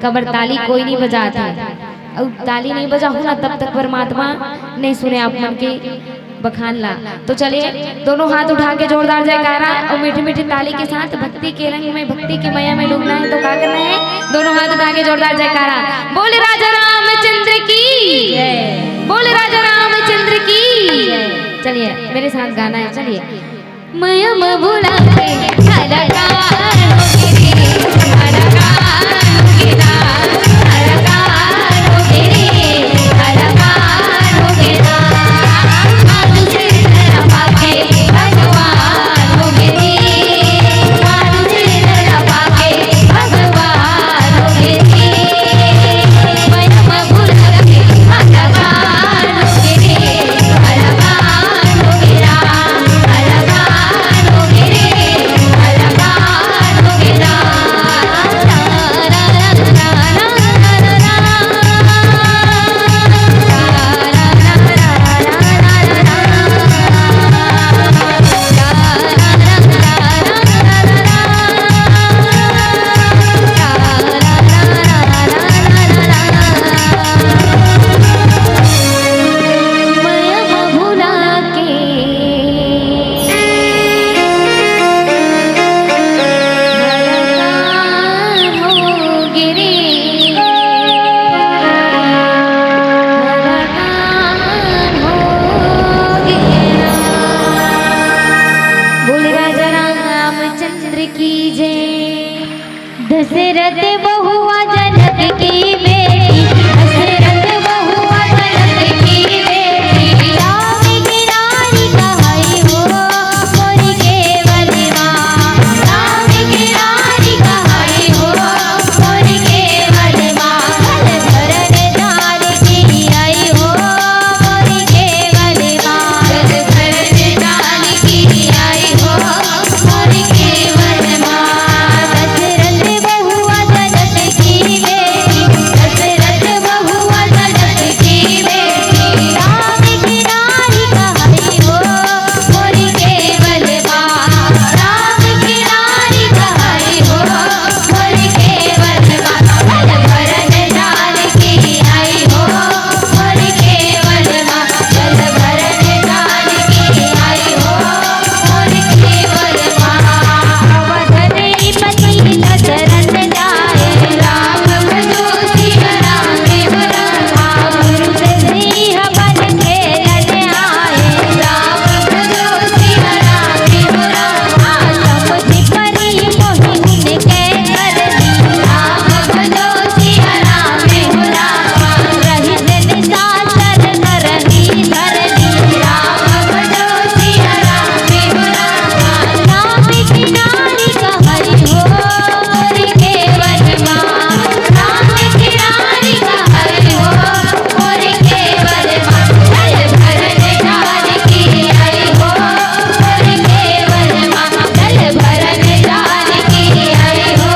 काबर ताली कोई नहीं बजात हे, अउ ताली नहीं बजाहू ना, तब तक परमात्मा नहीं सुने आप मन के बखान ला। तो चलिए, दोनों हाथ उठा के जोरदार जयकारा और मीठी मीठी ताली के साथ भक्ति के रंग में, भक्ति के मया में डूबना है। तो का करना है? दोनों हाथ उठा के जोरदार जयकारा। बोल राजा रामचंद्र की, बोल राजा रामचंद्र की। चलिए, मेरे साथ गाना है, चलिए। मया म भुला के हलकान हो गे रे, हलकान हो गे ना, हलकान हो गे रे, हलकान हो गे ना। आलू से पाके भगवान हो गे रे, आलू से पाके भगवान हो गे रे। मया म भुला के हलकान हो गे रे, हलकान हो गे रे। बोल राजा रामचंद्र की जय। दशरथ बहुआ जनक की बेटी, दशरथ बहुआ जनक की बेटी, राम की रानी कहई हो मोरी केवल माँ। राम की रानी कहई हो मोरी केवल माँ। जल भरन जानकी आई हो मोरी केवल माँ। जल भरन जानकी आई हो मोरी केवल माँ। दशरथ बहुआ जनक की बेटी, दशरथ बहुआ जनक की बेटी, राम की रानी कहई हो मोरी केवल माँ। राम की रानी कहई हो मोरी केवल माँ। जल भरन जानकी आई हो मोरी केवल माँ। जल भरन जानकी आई हो मोरी केवल माँ। अवध नृपति दशरथ जाए, राम भजो सिया राम हो राम। पुरुष सिंह बन खेलन आए, राम भजो सिया राम हो राम। समझ परी मोहि उनके करनी, राम भजो सिया राम हो राम। रही जन साचर करही धरनी, राम भजो सिया राम हो राम। राम की नारी कहई हो मोरी केवल माँ, राम की नारी कहई हो मोरी केवल माँ। जल भरन जानकी आई हो मोरी केवल माँ। जल भरन जानकी आई हो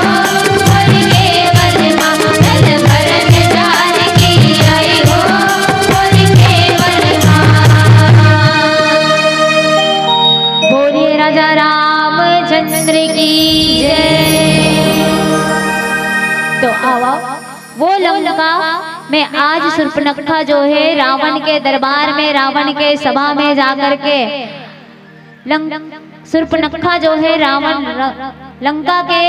मोरी केवल माँ। जल भरन जानकी आई हो मोरी केवल माँ। बोलिए राजा रामचंद्र की जय। तो आवा, वो लंका में आज शूर्पणखा जो है रावण के दरबार में, रावण के सभा में जाकर के लंक-, शूर्पणखा जो है रावण, र-, लंका के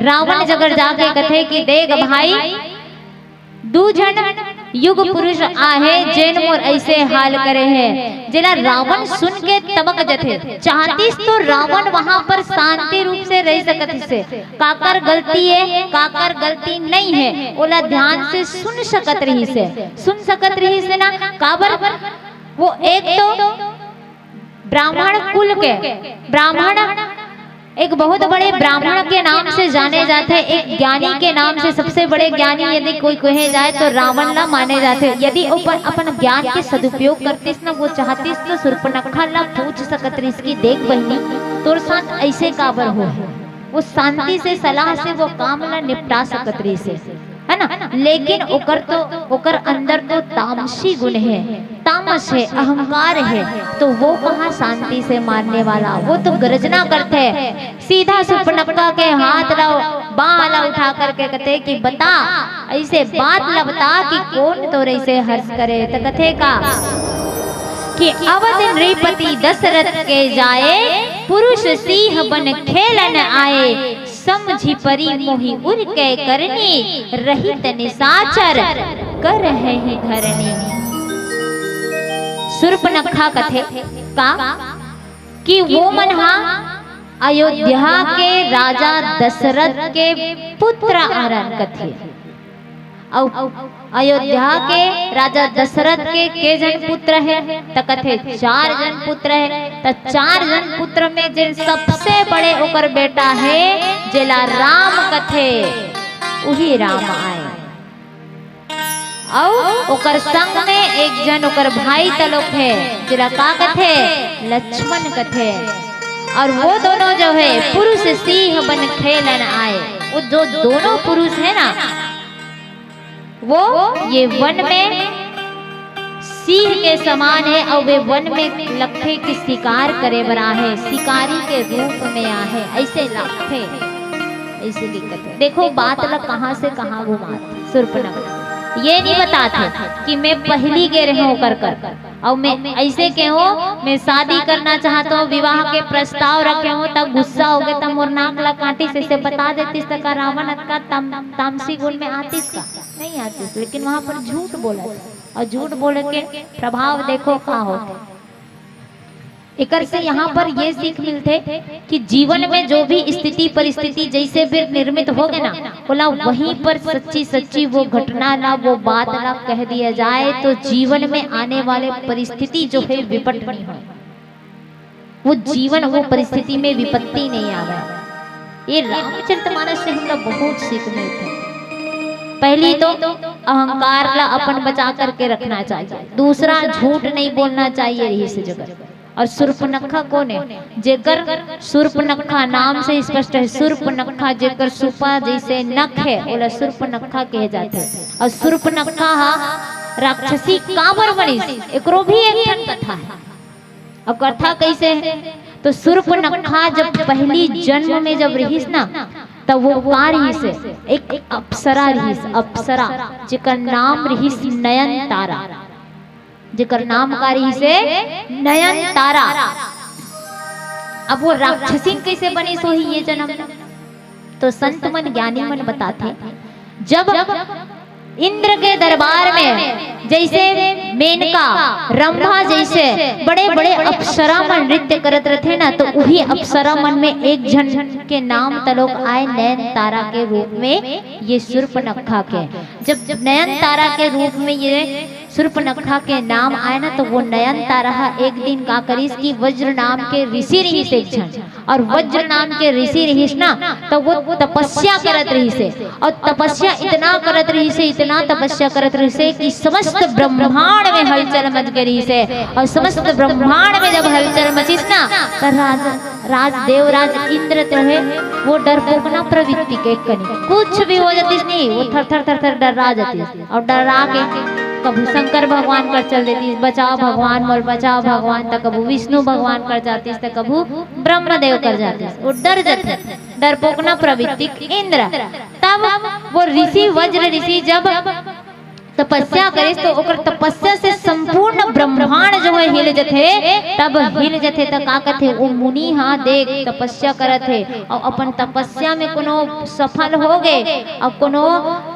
रावण जगह जाके कथे कि देख भाई, दू झन युग पुरुष आहे जेन मोर ऐसे हाल करे हे। जेला रावण सुन के तमक जथे। चाहतिस तो रावण वहां पर शांति रूप से रह सकत से, काकर गलती है, काकर गलती नहीं है, ओला ध्यान से सुन सकत रहिस है, सुन सकत रहिस है ना। काबर वो एक तो ब्राह्मण कुल के, ब्राह्मण, एक बहुत बड़े ब्राह्मण के नाम से जाने जाथे, एक ज्ञानी के नाम से, सबसे बड़े ज्ञानी यदि कोई कहे जाए तो रावण ला माने जाथे। यदि ओपन अपन ज्ञान के सदुपयोग करतिस ना, वो चाहतिस तो शूर्पणखा ला पूछ सकत रहिस कि देख बहिनी, तोर साथ ऐसे काबर हो है। वो शांति से सलाह से वो काम ला निपटा सकत रहिस है, है ना? लेकिन ओकर तो, ओकर अंदर तो तामसी गुण है, तामस है, अहंकार है, तो वो कहाँ शांति से मानने वाला? वो तो गर्जना करथे, सीधा शूर्पणखा के हाथ ला बाह ला उठा करके कथे कि बता, अइसे बात ला बता कि कोन तोर अइसे हर्ष करे। त कथे का कि अवध नृपति दशरथ के जाए, पुरुष सिंह बन खेलन आए। समझि परि मोहि उर कै करनी, रहित निसाचर करहिं धरनी। सुर्पनखा कथे का कि वो मन हा अयोध्या के राजा दशरथ के पुत्र आरन कथे। अउ अयोध्या के राजा दशरथ के के झन पुत्र हे? त कथे चार झन पुत्र हे। त चार झन पुत्र में जेन सबसे बड़े ओकर बेटा हे, जेला राम कथे, उही राम आय। अउ ओकर संग में एक झन ओकर भाई तलोक हे, जेला का कथे? लक्ष्मण कथे। अउ वो दोनों जो हे, पुरुष सिंह बन खेलन आए। वो जो दोनों पुरुष हे ना, वो ये वन में सिंह के समान हे अउ वे वन में लगथे कि शिकार करे बर आहे, शिकारी के रूप में आहे, अइसे लगथे। अइसे दिक्कत हे। देखो बात ला कहाँ से कहाँ घुमात सुर्पनखा। ये नहीं बताथे कि मैं पहिली गे रहेंव ओकर कर, अउ मैं अइसे केहेंव, मैं शादी करना चाहत हंव, विवाह के प्रस्ताव रखे हंव, त गुस्सा होगे, त मोर नाक ला काटिस, अइसे बता देतिस, त का रावण अतका ताम-, तामसी गुण में आतिस का? नहीं आतिस, लेकिन वहां पर झूठ बोलत हे, अउ झूठ बोले के प्रभाव देखो का होथे। एकर से यहाँ पर ये सीख मिलथे कि जीवन में जो भी स्थिति परिस्थिति जइसे भी निर्मित होगे ना, ओला वहीं पर सच्ची सच्ची वो घटना ला, वो बात ला कह दिया जाए, तो जीवन में आने वाले परिस्थिति जो हे विपट नहीं होय। वो जीवन, वो परिस्थिति में विपत्ति नहीं आवे। ये रामचरितमानस से हमला बहुत सीख मिलथे। पहली तो अहंकार ला अपन बचा करके रखना चाहिए, दूसरा झूठ नहीं बोलना चाहिए रहिस जगह। अउ सुर्पनखा कोन हे? जेकर सुर्पनखा नाम से स्पष्ट हे, सुर्पनखा जेकर सुपा जइसे नख हे, ओला सुर्पनखा कहे जाथे। अउ सुर्पनखा हा राक्षसी काबर बनिस, एकरो भी एक ठन कथा हे। अउ कथा कइसे हे? तो सुर्पनखा जब पहिली जन्म में जब रहिस ना, त वो का रहिस हे? एक अप्सरा रहिस, अप्सरा, जेकर नाम रहिस नयनतारा। जेकर नाम का रहिस हे? नयनतारा। अब वो राक्षसिन कइसे बनिस होही ये जन्म? तो संत मन, ज्ञानी मन बताथे, जब इंद्र के दरबार में जइसे मेनका, रंभा जइसे बड़े-बड़े अप्सरा मन नृत्य करत रथे ना, तो उही अप्सरा मन में एक झन के नाम तलोक आय नयनतारा के रूप में, ये सुर्पनखा के। जब नयनतारा के रूप में ये सुर्पनखा के नाम आय ना, तो वो नयनतारा ह एक दिन का करिस कि वज्र नाम के ऋषि रहिस एक झन, अउ वज्र नाम के ऋषि रहिस ना, तो वो तपस्या करत रहिस हे, अउ तपस्या इतना करत रहिस हे, इतना तपस्या करत रहिस हे कि समस्त ब्रह्मांड में हलचल मच गे रहिस हे। अउ समस्त ब्रह्मांड में जब हलचल मचिस ना, त राज, राज देवराज इंद्र जो हे, वो डरपोकना प्रवृत्ति के कनी, कुछ भी हो जातिस नहीं, वो थर थर थर थर डर्रा जातिस। अउ डर्रा के कभू शंकर भगवान कर चल देतिस, "बचाओ भगवान, मोला बचाओ भगवान," त कभू विष्णु भगवान कर जातिस, त कभू ब्रह्मदेव कर जातिस। वो डर जातिस, डरपोकना प्रवृत्ति इंद्र। तब वो ऋषि, वज्र ऋषि जब तपस्या करिस, तो ओकर तपस्या से संपूर्ण ब्रह्मांड जो हे हिल जथे। तब हिल जथे, त का कथे, ओ मुनि हा देख तपस्या करत हे, अउ अपन तपस्या में कोनो सफल हो गे, अउ कोनो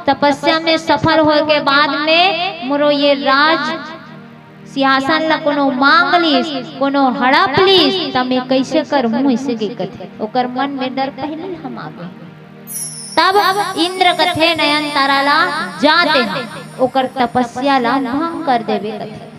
तपस्या में सफल होय के बाद में मोरो ये राज सिंहासन ला कोनो मांग लिस, कोनो हड़प लिस, त मैं कइसे करहूं, अइसे के कथे। ओकर मन में डर पहिली हम आ गे। तब इंद्र कथे नयनतारा ला, "जा तेहा, ओकर तपस्या ला भंग कर देबे," कथे।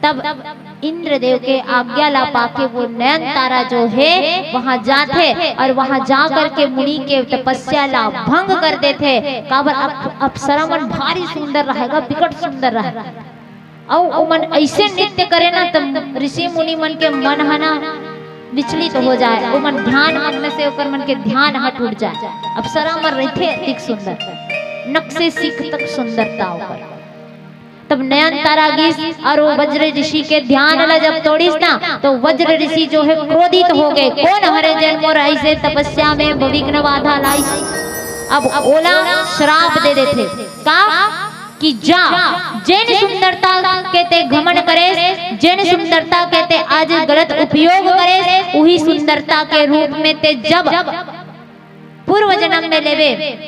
तब इंद्रदेव के आज्ञा ला पाके वो नयनतारा जो हे, वहां जाथे अउ वहां जा करके मुनि के तपस्या ला भंग कर देथे। काबर अप-, अप्सरा मन भारी सुंदर रहय गा, बिकट सुंदर रहय। अउ ओमन अइसे नृत्य करे ना, त ऋषि मुनि मन के मन ह ना विचलित हो जाय, ओमन ध्यान मग्न से ओकर मन के ध्यान ह टूट जाय। अप्सरा मन रहिथे अतिक सुंदर, नक से सिख तक सुंदरता ओकर। तब नयन तारा गिस और वो वज्र ऋषि के ध्यान ला जब तोड़िस ना, तो वज्र ऋषि जो है क्रोधित हो गए, "कौन हरे जेन मोर ऐसे तपस्या में विघ्न बाधा लाइस।" अब ओला श्राप दे देथे का कि जा, जेन सुंदरता के ते घमंड करेस, जेन सुंदरता के ते आज गलत उपयोग करेस, उही सुंदरता के रूप में ते जब पूर्व जन्म में लेबे,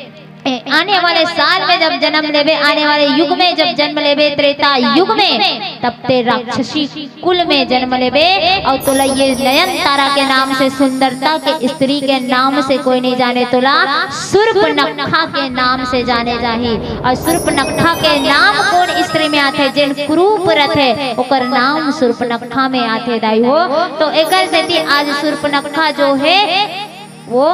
ए, आने वाले साल में जब जन्म लेबे, आने वाले युग में जब जन्म लेबे, त्रेता युग में, तब ते राक्षसी कुल में जन्म लेबे। और तोला ये नयन तारा के नाम से, सुंदरता के स्त्री के नाम से कोई नहीं जाने, तोला सुर्पनखा के नाम से जाने जाही। और सुर्पनखा के नाम कोन स्त्री में आथे? जेन कुरूप रथे, ओकर नाम सुर्पनखा में आथे दाई हो। तो एकर सेती आज सुर्पनखा जो है, वो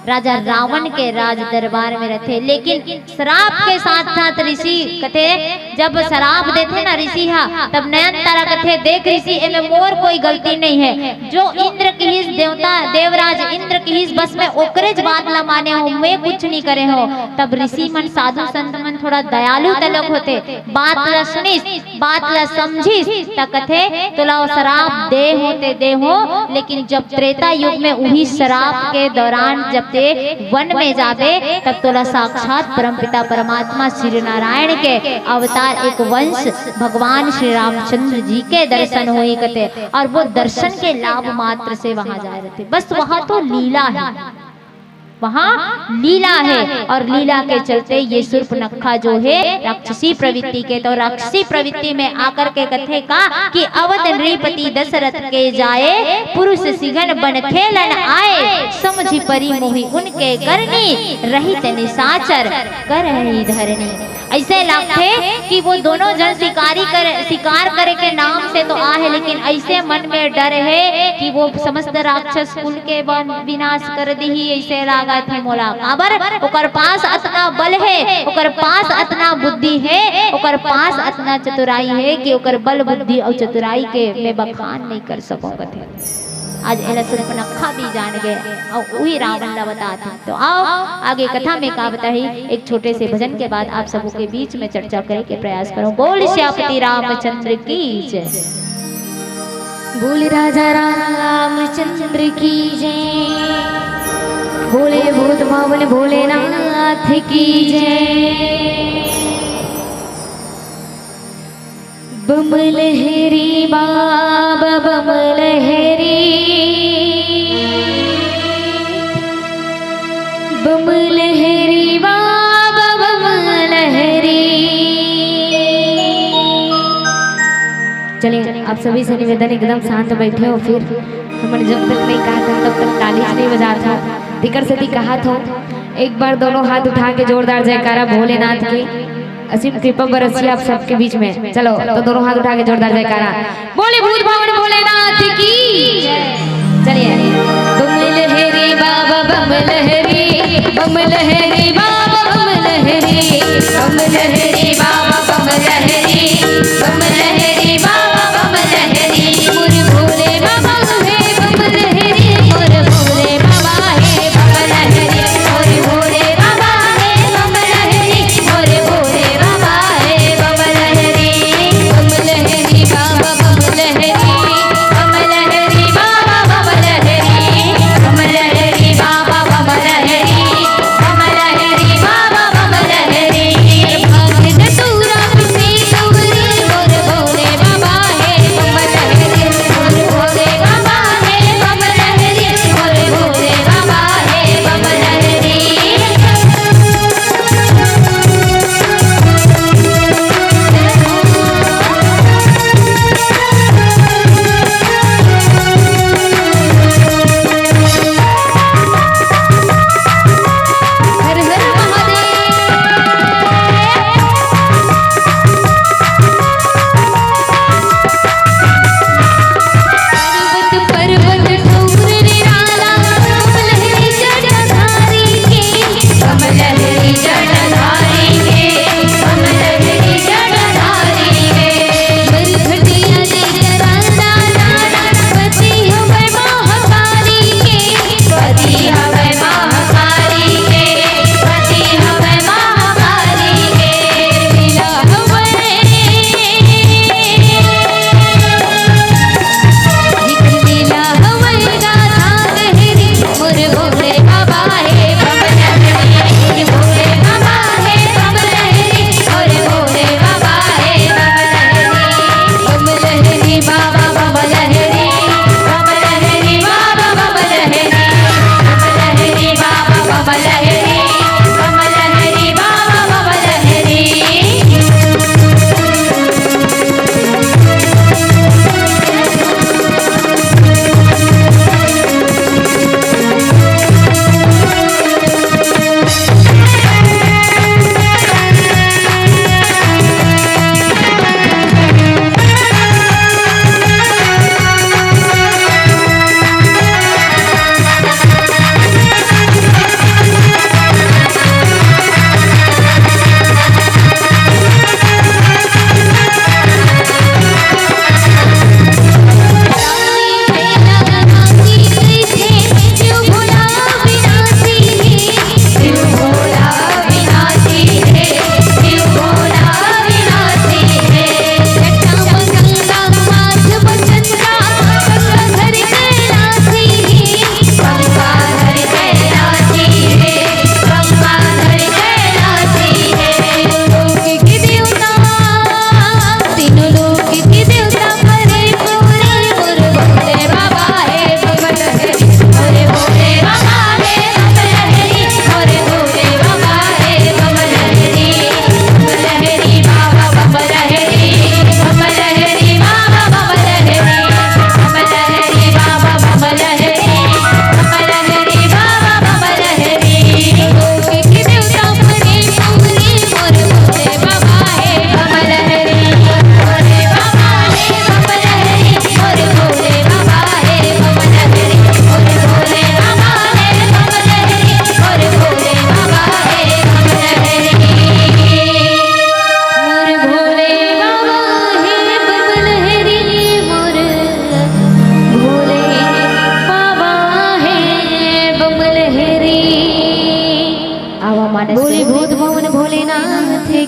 राजा रावण के राज दरबार में रथे, लेकिन श्राप के साथ साथ ऋषि कथे, जब श्राप देथे ना ऋषि हा, तब नयन तारा कथे, "देख ऋषि, एमे मोर कोई गलती नहीं है, जो इंद्र किहिस, देवता देवराज इंद्र किहिस, बस मैं ओकरेच बात ला माने हो, मैं कुछ नहीं करे हो।" तब ऋषि मन, साधु संत मन थोड़ा दयालु तलक होथे, बात ला सुनिस, बात ला समझिस, त कथे, "तोला श्राप दे हो ते दे हो, लेकिन जब त्रेता युग में उही श्राप के दौरान जब ते वन में जाबे, तब तोला साक्षात परमपिता परमात्मा श्री नारायण के अवतार एक वंश भगवान श्री रामचंद्र जी के दर्शन होही," कथे। और वो दर्शन के लाभ मात्र से वहां जाए रहते, बस वहां तो लीला है। वहाँ लीला है और लीला के चलते ये शूर्पणखा जो है राक्षसी प्रवृत्ति के, तो राक्षसी प्रवृत्ति में आकर के कथे का कि अवध नृपति दशरथ के जाए, पुरुष सिंघन बन खेलन आए, समझि परि मोहि उनके करनी, रहित निसाचर करहि धरनी। ऐसे लगथे कि वो दोनों जन शिकारी कर, शिकार करे के नाम से तो आ है, लेकिन ऐसे मन में डर है कि वो समस्त राक्षस कुल के वन-, विनाश कर दिही, ऐसे लागत हे मोला। काबर? ओकर पास अतना बल हे, ओकर पास अतना बुद्धि हे, ओकर पास अतना चतुराई हे कि ओकर बल, बुद्धि अउ चतुराई के मैं बखान नहीं कर सकूं, कथे। आज एला शूर्पणखा भी जान गए अउ उही रावण ला बतात हे। तो आओ, आगे कथा में का बताही, एक छोटे से भजन के बाद आप सबों के बीच में चर्चा करे के प्रयास करूं। बोल सियापति रामचंद्र की जय। बोल राजा रामचंद्र की जय। बोले भूत भावन भोलेनाथ की जय। बम लहरी बाबा बम लहरी, बम लहरी बाबा बम लहरी। चलिए, आप सभी से निवेदन, एकदम शांत बैठे हो, फिर हमन जब तक नहीं कहा था, तब तक ताली नहीं बजात हो। तेकर सेती कहा था, एक बार दोनों हाथ उठा के जोरदार जयकारा भोलेनाथ की असीम कृपा बरसी आप सबके बीच में। चलो, तो दोनों हाथ उठा के जोरदार जयकारा। बोले भूत भावन भोलेनाथ की। चलिए। बम लहरी बाबा बम लहरी, बम लहरी बाबा बम लहरी, बम लहरी बाबा बम लहरी, बम लहरी बाबा बम लहरी। मोर भोले बाबा हे बम लहरी, मोर भोले बाबा हे बम लहरी, मोर भोले बाबा हे बम लहरी, मोर भोले बाबा हे बम लहरी। बम लहरी बाबा बम लहरी, बम लहरी बाबा बम लहरी, बम लहरी बाबा बम लहरी, बम लहरी बाबा बम लहरी।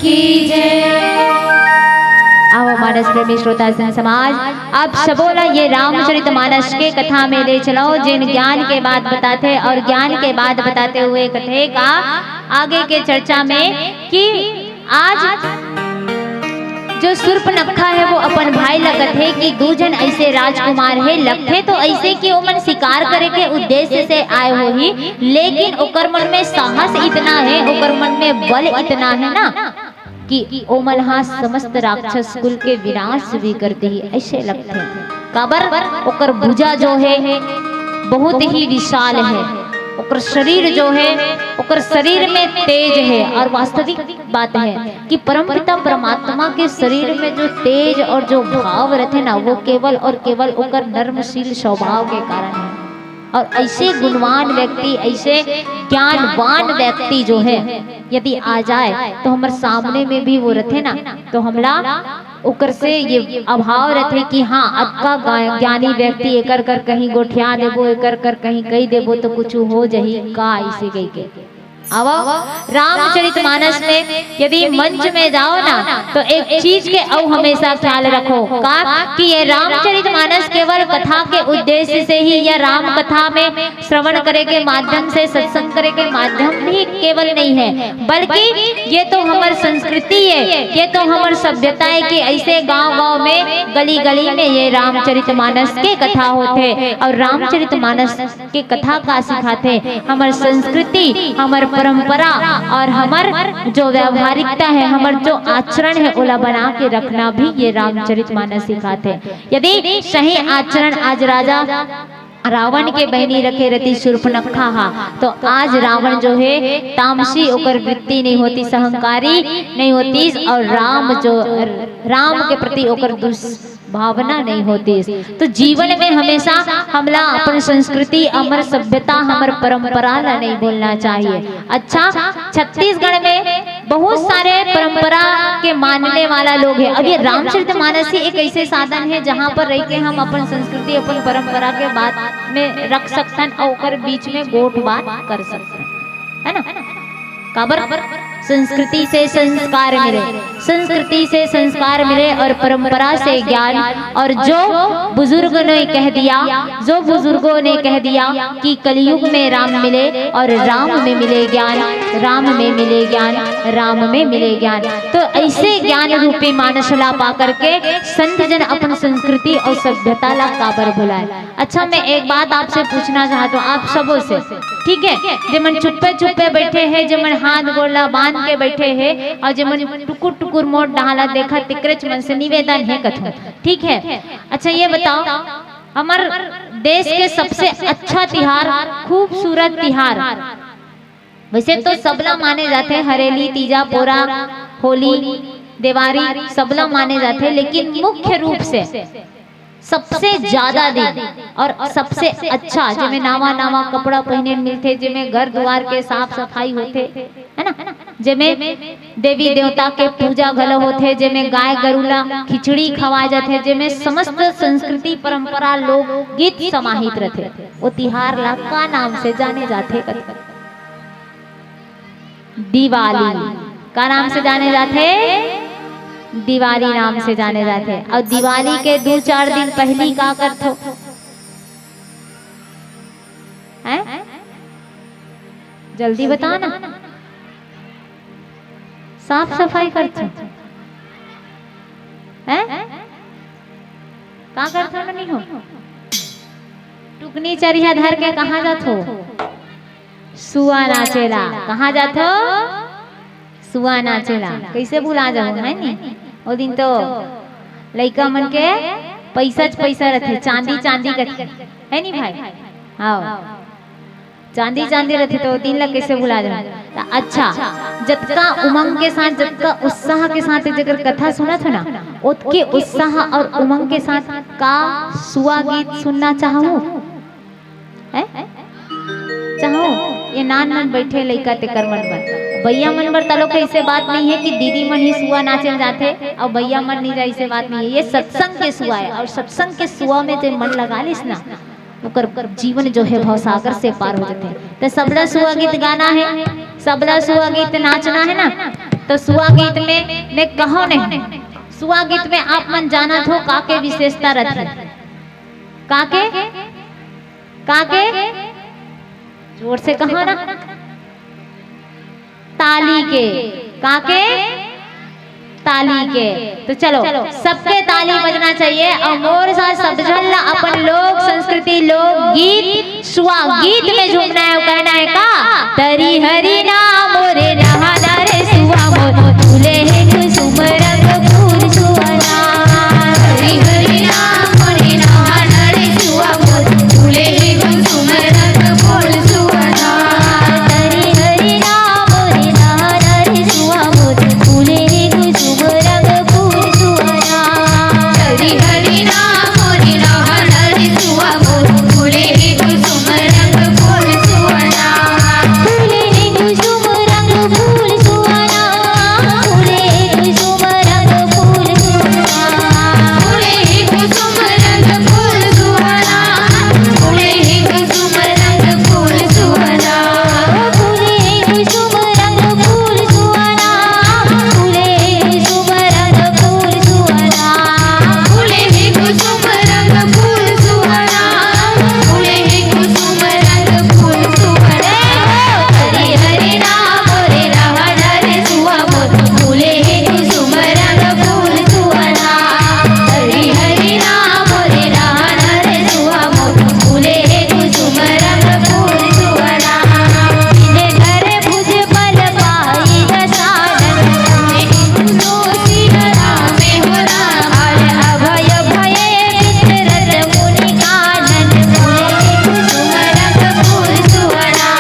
की जय। आओ मानस प्रेमी श्रोता संत समाज, आप सबो ला ये रामचरित मानस के कथा में ले चलो, जेन ज्ञान के बात बताथे और ज्ञान के बात बताते हुए कथे का आगे के चर्चा में कि आज जो सूर्पनखा है वो अपन भाई ला कथे कि दू झन ऐसे राजकुमार हे, लगथे तो ऐसे कि ओमन शिकार करे के उद्देश्य से आए होही, लेकिन ओकर मन में साहस इतना है, ओकर मन में बल इतना है ना कि ओमन हा समस्त राक्षस कुल के विनाश भी कर देही, ऐसे लगथे। काबर ओकर भुजा जो है बहुत ही विशाल है, ओकर शरीर जो है, ओकर शरीर में तेज है। और वास्तविक बात है कि परमपिता परमात्मा के शरीर में जो तेज और जो भाव रहते ना, वो केवल और केवल ओकर नर्मशील स्वभाव के कारण है। और ऐसे गुणवान व्यक्ति, ऐसे ज्ञानवान व्यक्ति जो है, यदि आ जाए तो हमर सामने में भी वो रहते ना, तो हमला ओकर से ये अभाव रहते कि हाँ, अतका गा-, ज्ञानी व्यक्ति, एकर कर कहीं गोठिया देबो, एकर कर कहीं कही देबो तो कुछ हो जही का, ऐसे कही के। अब रामचरित मानस में यदि मंच में जाओ ना, तो एक चीज के अउ हमेशा ख्याल रखो का कि ये रामचरित मानस केवल कथा के उद्देश्य से ही या राम कथा में श्रवण करे के माध्यम से, सत्संग करे के माध्यम भी केवल नहीं है, बल्कि ये तो हमर संस्कृति है, ये तो हमर सभ्यता है कि ऐसे गांव-गांव में, गली-गली में ये रामचरित मानस के कथा होथे। और रामचरित मानस के कथा का सिखाथे, हमर संस्कृति, हमर परंपरा और हमर जो व्यावहारिकता है, हमर जो आचरण है, ओला बना के रखना भी ये रामचरित मानस सिखाथे। यदि सही आचरण आज राजा रावण के बहिनी रखे रहती सूर्पनखा हा, तो आज रावण जो है तामसी ओकर वृत्ति नहीं होती, अहंकारी नहीं होती, और राम जो, राम के प्रति ओकर दुष्भावना नहीं होती। तो जीवन में हमेशा हमला अपन संस्कृति, हमर सभ्यता, हमर परंपरा ला नहीं भूलना चाहिए। अच्छा, छत्तीसगढ़ में बहुत सारे परंपरा के मानने वाला लोग हैं। अब ये रामचरित मानस ही एक ऐसे साधन है जहाँ पर रह के हम अपन संस्कृति, अपन परंपरा के बात में रख सकथन और ओकर बीच में गोठ बात कर सकथन, है ना? काबर? संस्कृति से संस्कार मिले, संस्कृति से संस्कार मिले और परंपरा से ज्ञान। और जो बुजुर्ग ने कह दिया, जो बुजुर्गों ने कह दिया कि कलयुग में राम मिले और राम में मिले ज्ञान, राम में मिले ज्ञान, राम में मिले ज्ञान। तो ऐसे ज्ञान रूपी मानस ला पा करके संत जन अपन संस्कृति और सभ्यता ला काबर भुलाए। अच्छा, मैं एक बात आपसे पूछना चाहता हूँ, आप सबों से, ठीक है, जेमन चुप्पे चुप्पे बैठे हैं, जेमन हाथ गोड़ ला बांध के बैठे हैं और जेमन टुकुर टुकुर मोर डहान ला देखा, तिकरेच मन से निवेदन है कथू, ठीक है। अच्छा, ये बताओ, हमर देश के सबसे अच्छा तिहार, खूबसूरत तिहार, वैसे तो सबला माने जाथे, हरेली, तीजा, पोरा, होली, देवारी, सबला माने जाथे, लेकिन मुख्य रूप से सबसे ज्यादा दिन और सबसे अच्छा, जेमे नावा नावा कपड़ा पहिने मिलथे, जेमे घर दुआर के साफ सफाई होथे, है ना, जेमे देवी देवता के पूजा घलो होथे, जेमे गाय गरु ला खिचड़ी खवाए जाथे, जेमे समस्त संस्कृति, परंपरा, लोकगीत समाहित रथे, वो तिहार ला का नाम से जाने जाथे? दिवाली। का नाम से जाने जाथे? दिवाली नाम से जाने जाथे। और दिवाली के दू चार दिन पहिली का करथो? हैं? जल्दी बता ना। साफ सफाई करथो? हैं? का करथो ना, नहीं हो? टुकनी चरिहा धर के कहाँ जाथो? सुआ नाचेला। कहाँ जाथो? सुआ नाचेला। कैसे भुला जाहू, है नी? ओ दिन तो लइका मन के पैसा च पैसा रथे, चांदी चांदी कथे, है नी भाई? हाँ, चांदी चांदी रथे, तो ओ दिन ला कैसे भुला जाहू? त अच्छा, जतका उमंग के साथ, जतका उत्साह के साथ जेकर कथा सुनत हो ना, ओतके उत्साह और उमंग के साथ का सुआ गीत सुनना चाहहू? हैं? चाहो, ये नान मन बैठे लइका तेकर मन बर, भैया मन बर तलो के ऐसे बात नहीं है कि दीदी मन ही सुआ नाचे जाथे और भैया मन नहीं जाए, ऐसे बात नहीं है। ये सत्संग के सुआ है और सत्संग के सुआ में जे मन लगा लिस ना, ओकर जीवन जो है भवसागर से पार हो जाथे। तो सबला सुआ गीत गाना है, सबला सुआ गीत नाचना है ना। तो सुआ गीत में मैं कहो नहीं, सुआ गीत में आप मन जानत हो का के विशेषता रथे? का के? का के? जोर से कहो ना। ताली के। का के? ताली के। तो चलो, सबके ताली बजना चाहिए और मोर साथ सब झन ला अपन लोक संस्कृति, लोक गीत, सुआ गीत में झूमना है और कहना है का? तरी हरी ना मोरे नहाना रे सुआ मोर, फूले हे कुसुम रंग फूल सुअना। तरी हरी ना मोरे नहाना रे सुआ मोर, फूले हे कुसुम रंग फूल सुअना। तरी हरी ना मोरे नहाना रे सुआ मोर, फूले हे कुसुम रंग फूल सुअना। हरी हरी ना मोरी नहाना रे सुआ मोर, फूले हे कुसुम रंग फूल सुअना। फूले हे कुसुम रंग फूल सुअना। फूले हे कुसुम रंग फूल सुअना। फूले हे कुसुम रंग फूल सुअना। फूले हे कुसुम रंग फूल सुअना। फूले हे कुसुम रंग फूल सुअना। फूले हे कुसुम रंग फूल सुअना। फूले हे कुसुम रंग फूल सुअना। फूले हे कुसुम रंग फूल सुअना। हरी हरी ना मोरे नहाना रे सुआ मोर, फूले हे कुसुम रंग फूल सुअना। हरी हरी ना मोरे नहाना रे सुआ मोर, फूले हे कुसुम रंग फूल सुअना। बिन घर भुज बल पाई न साधन, तुझे तुझो सिहरा में हो राम। अभय भये मित्र रत मुनि कानन, फूले कुसुम रंग फूल सुअना।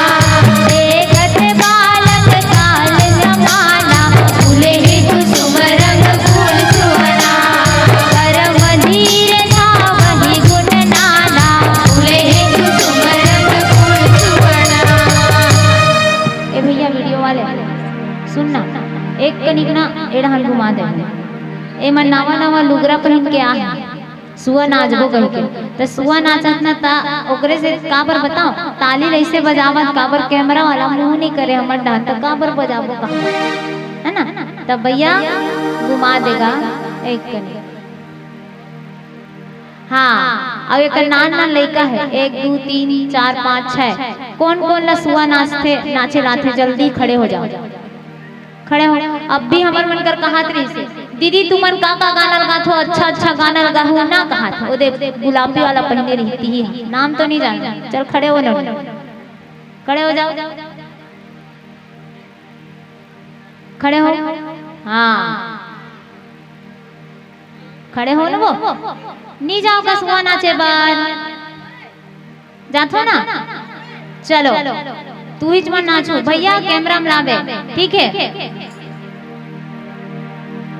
देखत बालक काल समाना, फूले कुसुम रंग फूल सुअना। परम धीर धावहि गुण नाना, फूले कुसुम रंग फूल सुअना। ए भैया वीडियो वाले, सुन ना, एक कनिक ना एड़हन घुमा दे। ए मन नवा नवा लुगरा पहिन के आ हे। सुआ नाचबो कहिके। त सुआ नाचत ना, त ओकरे से काबर बताओ, ताली ल अइसे बजावत, काबर कैमरा वाला मुंह नइ करे हमर डाहर, त काबर बजाबो कहा, है ना? त भैया घुमा देगा एक कनी। हाँ, अउ एकर नान नान लइका हे, एक, दू, तीन, चार, पाँच, छै। कोन कोन ला सुआ नाचथे, नाचे ल आथे, जल्दी खड़े हो जाओ। खड़े हो। अब भी हमर मन कर कहत रहिस हे, "दीदी, तुमन का का गाना ल गाथो? अच्छा अच्छा गाना ल गाहू ना," कहत हे। ओ दे गुलाबी वाला पहिने रहिस हे, नाम तो नइ जानंव। चल खड़े हो ना, खड़े हो जाओ, खड़े हो। हाँ, खड़े हो ना वो, नइ जाव का सुआ नाचे बर। जाथो ना? चलो, तुहिच मन नाचू। भैया, कैमरा में लाबे, ठीक है?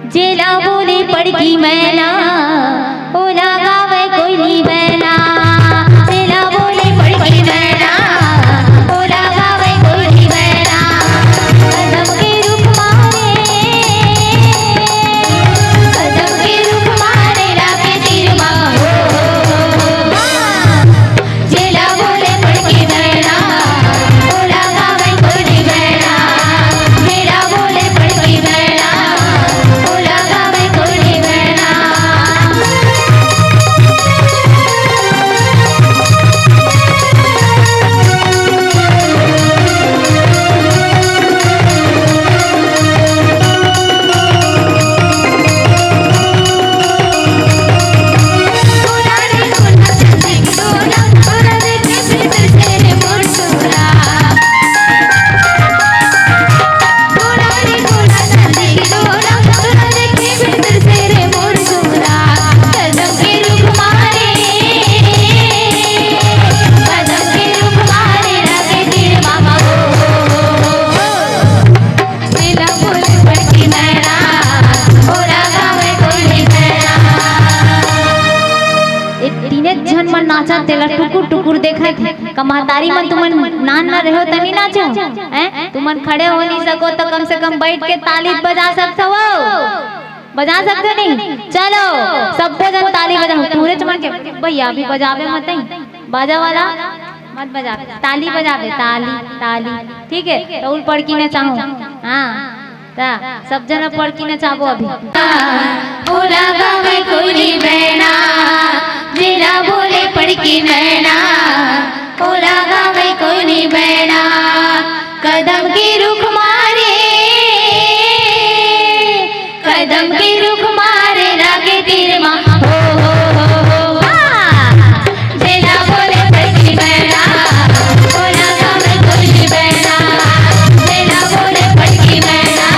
जेला बोले पड़की मैना, ओला गावे कोइली मैना। जेला बोले पड़की मैना, ओला गावे कोइली मैना। कदम के रुख मारे, कदम के रुख मारे लागे तीर मा हो। जेला बोले पड़की मैना, ओला गावे कोइली मैना। जेला बोले पड़की मैना, ओला गावे कोइली मैना। ए तीने झन मन नाचत, तेला टुकुर टुकुर देखत हे। का महतारी मन, तुमन नान नान रहेव त नइ नाचेव? हैं? तुमन खड़े हो नइ सको त कम से कम बइठ के ताली बजा सकथव, बजा सकथव नहीं? चलो, सब्बो झन ताली बजाहू। टूरेच मन के भैया भी बजाबे मत ही। बाजा वाला मत बजाबे, ताली बजाबे, ताली, ताली। ठीक है, त ओला पड़की नचाहू। हाँ, ता सब जना पड़की नचाबो अभी। ओला गावे कोली बैना, जेला बोले पड़की मैना, ओला गावे कोली बैना। कदम के रुख मारे, कदम के रुख मारे लागे तीर मा, हो, हो, हो, हो, हो। हाँ। जेला बोले पड़की बैना, ओला गावे कोली बैना। जेला बोले पड़की बैना,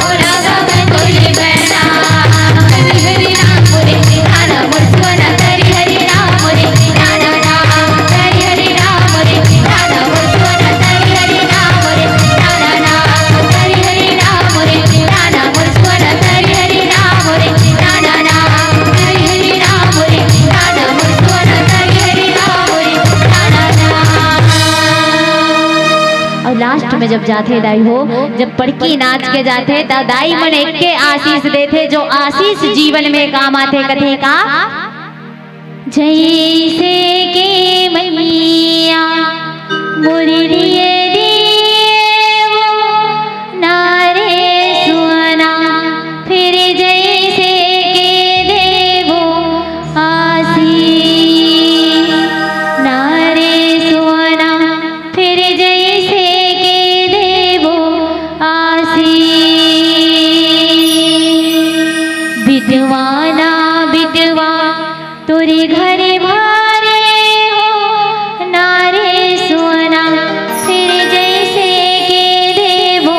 ओला गावे कोली बैना। हरी हरी राम रे, गाना मोर सुना। हरी हरी राम रे, ना ना ना। हरी हरी राम रे, गाना मोर सुना। हरी हरी राम रे, ना ना ना। हरी हरी राम रे, गाना मोर सुना। हरी हरी राम रे, ना ना ना। हरी हरी राम रे, गाना मोर सुना। हरी हरी राम रे, ना ना ना। अउ लास्ट में जब जाथे दाई हो, जब पड़की नाच के जाथे, त दाई मन एक के आशीष देथे, जो आशीष जीवन में काम आथे। कथे का? जैसे के मैया मुरलिए दिए वो नारे सुना, फिर जैसे के देवो आशीष। नारे सुना, फिर जैसे के देवो आशीष। बिटवा ना बिटवा तोरे घर भारे हो, नारे सुना, फिर जैसे के देवो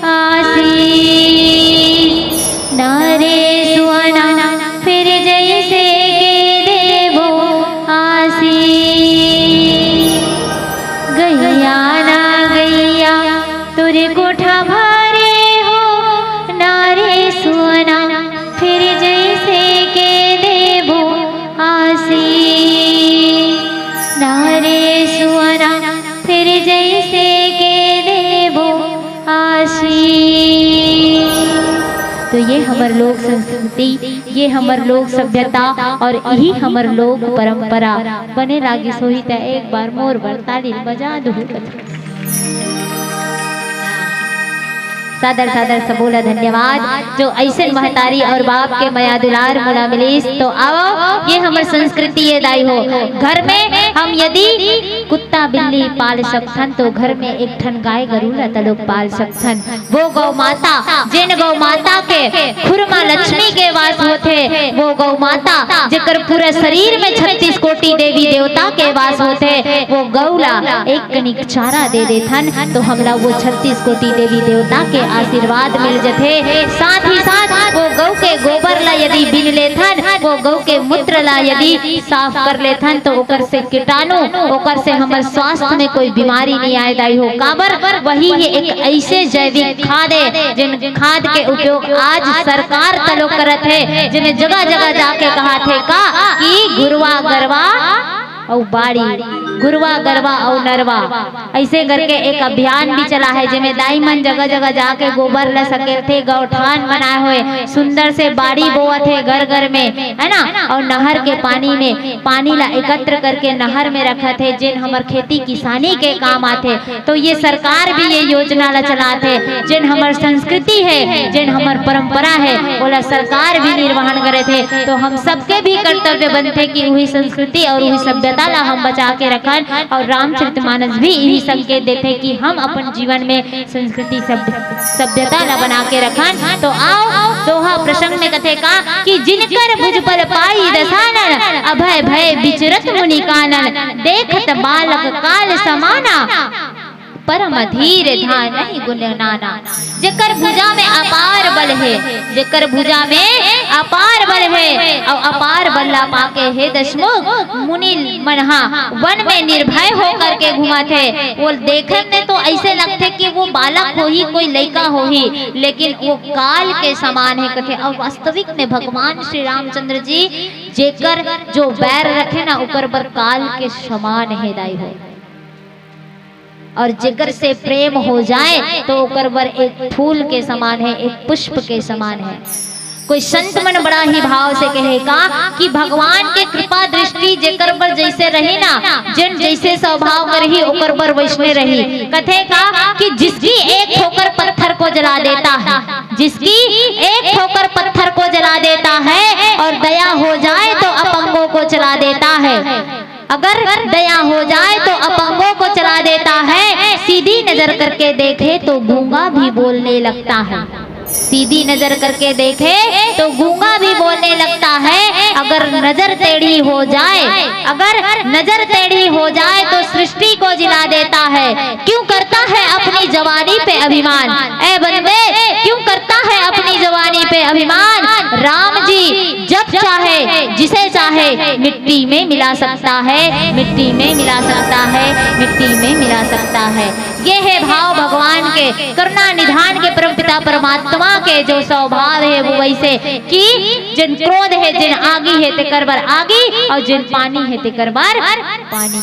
आशीष। नारे सुना, फिर जैसे के देवो आशीष। गैया ना गैया तोरे कोठा भारे हो, नारे सुना, फिर जैसे के देवो आशीष। नारे सुना, फिर जैसे के देवो आशीष। तो ये हमर लोक संस्कृति, ये हमर लोक सभ्यता अउ इही हमर लोक परंपरा। बने लागिस होही त एक बार मोर बर ताली बजा दू। सादर सादर सबो ला धन्यवाद, जो अइसन महतारी अउ बाप के मया दुलार मोला मिलिस। तो आओ, ये हमर संस्कृति ये दाई हो। घर में हम यदि कुत्ता बिल्ली पाल सकथन, तो घर में एक ठन गाय गरू ला तलोक पाल सकथन। वो गौ माता, जेन गौ माता के खुरमा लक्ष्मी के वास होथे, वो गौ माता जेकर पूरा शरीर में छत्तीस कोटि देवी देवता के वास होथे, वो गौ ला एक कनिक चारा दे देथन, तो हमला वो छत्तीस कोटि देवी देवता के आशीर्वाद मिल जथे। साथ ही साथ वो गौ के गोबर ला यदि बीन लेथन, वो गौ के मूत्र ला यदि साफ कर लेथन, तो ओकर से कीटाणु, ओकर से हमर स्वास्थ्य में कोई बीमारी नहीं आए दाई हो। काबर? वही ये एक ऐसे जैविक खाद है, जेन खाद के उपयोग आज सरकार तलो करत है, जेमे जगह जगह जाके कहा थे का कि घुरवा गरवा अउ बाड़ी, घुरवा गरवा अउ नरवा, ऐसे करके एक अभियान भी चला है, जेमे दाई मन जगह जगह जाके गोबर ल सकेलथे, गौठान बनाए हुए सुंदर से बाड़ी बोवत हे घर घर में, है ना। अउ नहर के पानी में, पानी ला एकत्र करके नहर में रखत हे, जेन हमर खेती किसानी के काम आथे। तो ये सरकार भी ये योजना ला चलात हे, जेन हमर संस्कृति है, जेन हमर परंपरा है, ओला सरकार भी निर्वहन करत हे। तो हम सबके भी कर्तव्य बनथे कि उही संस्कृति अउ उही सभ्यता ला हम बचा के रखन। अउ रामचरितमानस भी यही संकेत देथे कि हम अपन जीवन में संस्कृति सभ्य-, सभ्यता ला बना के रखन। तो आओ, दोहा प्रसंग में कथे का कि जिनकर भुजबल पाई दसानन, अभय भय बिचरत मुनि कानन, देखत बालक काल समाना, परम धीर धानहि गुण नाना। जेकर भुजा में अपार बल हे, जेकर भुजा में अपार बल हे अउ अपार बल ला पाके हे दशमुख, मुनि मन हा वन में निर्भय होकर के घूमत हे। वो देखे में तो ऐसे लगथे कि वो बालक होही, कोई लइका होही, लेकिन वो काल के समान हे कथे। अउ वास्तविक में भगवान श्री रामचंद्र जी जेकर जो बैर रखे ना, ओकर बर काल के समान हे दाई हो। अउ जेकर से प्रेम हो जाए तो ओकर बर एक फूल के समान हे, एक पुष्प के समान हे। कोई संत मन बड़ा ही भाव से कहे का कि भगवान के कृपा दृष्टि जेकर बर जैसे रही ना, जेन जैसे स्वभाव करही ओकर बर वैसने रही। कथे का कि जिसकी एक ठोकर पत्थर को जला देता है, जिसकी एक ठोकर पत्थर को जला देता है और दया हो जाए तो अपंगों को चला देता है। अगर दया हो जाए तो अपंगों को चला देता है, सीधी नजर करके देखे तो गूंगा भी बोलने लगता है। सीधी नजर करके देखे तो गूंगा भी बोलने लगता है। अगर नजर टेढ़ी हो जाए, अगर नजर टेढ़ी हो जाए तो सृष्टि को जिला देता है। क्यों करता है अपनी जवानी पे अभिमान? ए बंदे, क्यों करता है अपनी जवानी पे अभिमान? राम जी जब चाहे, जिसे चाहे, मिट्टी में मिला सकता है, मिट्टी में मिला सकता है, मिट्टी में मिला सकता है। ये है भाव भगवान के, करुणा निधान के, परमपिता परमात्मा के जो स्वभाव है वो वैसे कि जिन क्रोध है, जिन आगी है, तेकर बर आगी, और जिन पानी है, तेकर बर पानी।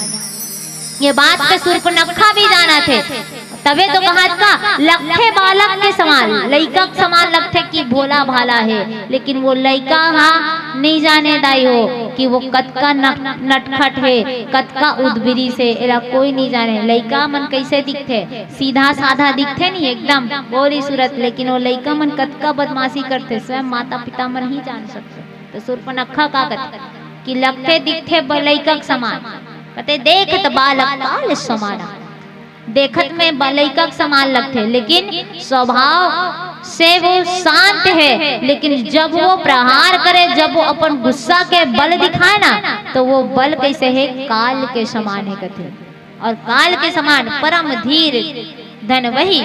ये बात के सूर्पनखा भी जानथे, तभे तो कहत का लगथे बालक के समान, लइका के समान लगथे कि भोला भाला है, लेकिन वो लइका हा नहीं जाने दाई हो कि वो कतका नट-, नटखट है, कतका उदबिरी से, एला कोई नहीं जाने। लइका मन कैसे दिखथे? सीधा साधा दिखथे नहीं, एकदम भोली सूरत, लेकिन वो लइका मन कतका बदमाशी करथे, स्वयं माता पिता मन ही जान सकथे। तो सूर्पनखा का कथे कि लगथे दिखथे ब-, लइका के समान, कथे देखत बालक बाल समाना। देखत में ब-, लइका के समान लगथे, लेकिन स्वभाव से वो शांत है। लेकिन जब वो प्रहार करे, जब वो अपन गुस्सा के बल दिखाए ना, तो वो बल कैसे है? काल के समान है कथे। और काल के समान परम धीर धन वही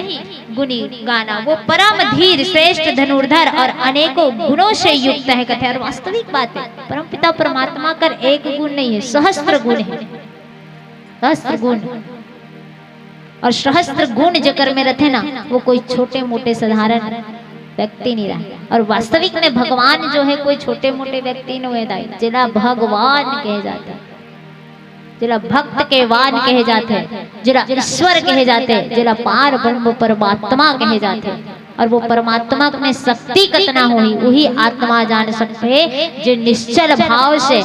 गुणी गाना। वो परम धीर, श्रेष्ठ धनुर्धर और अनेकों गुणों से युक्त है कथे। और वास्तविक बात है, परमपिता परमात्मा कर एक गुण नहीं है, सहस्त्र गुण है, सहस्त्र गुण। और सहस्त्र गुण जेकर में रथे ना, वो कोई छोटे मोटे साधारण व्यक्ति नहीं रहे। और वास्तविक में भगवान जो है कोई छोटे मोटे व्यक्ति नहीं है दाई, जेला भगवान कहे जाथे, जेला भक्त के वान कहे जाथे, जेला ईश्वर कहे जाथे, जेला पार ब्रह्म परमात्मा कहे जाथे। और वो परमात्मा में शक्ति कतना होही, वही आत्मा जान सकथे, जे निश्चल भाव से,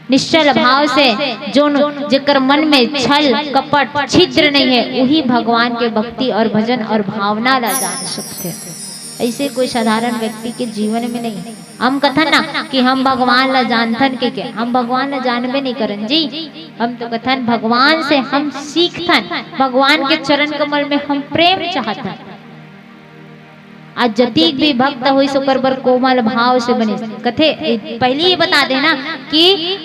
निश्चल भाव से जोन जेकर मन में छल कपट छिद्र नहीं है, वही भगवान के भक्ति और भजन और भावना ला जान सकथे। ऐसे कोई साधारण व्यक्ति के जीवन में नहीं। हम कथन ना कि हम भगवान ला जानथन के, के हम भगवान ला जानबे नहीं करन जी। हम तो कथन भगवान से हम सीखथन, भगवान के चरण कमल में हम प्रेम चाहथन। आज जतीक भी भक्त होइस ओकर बर कोमल भाव से बनिस। कथे, ए, पहिली ये बता देना कि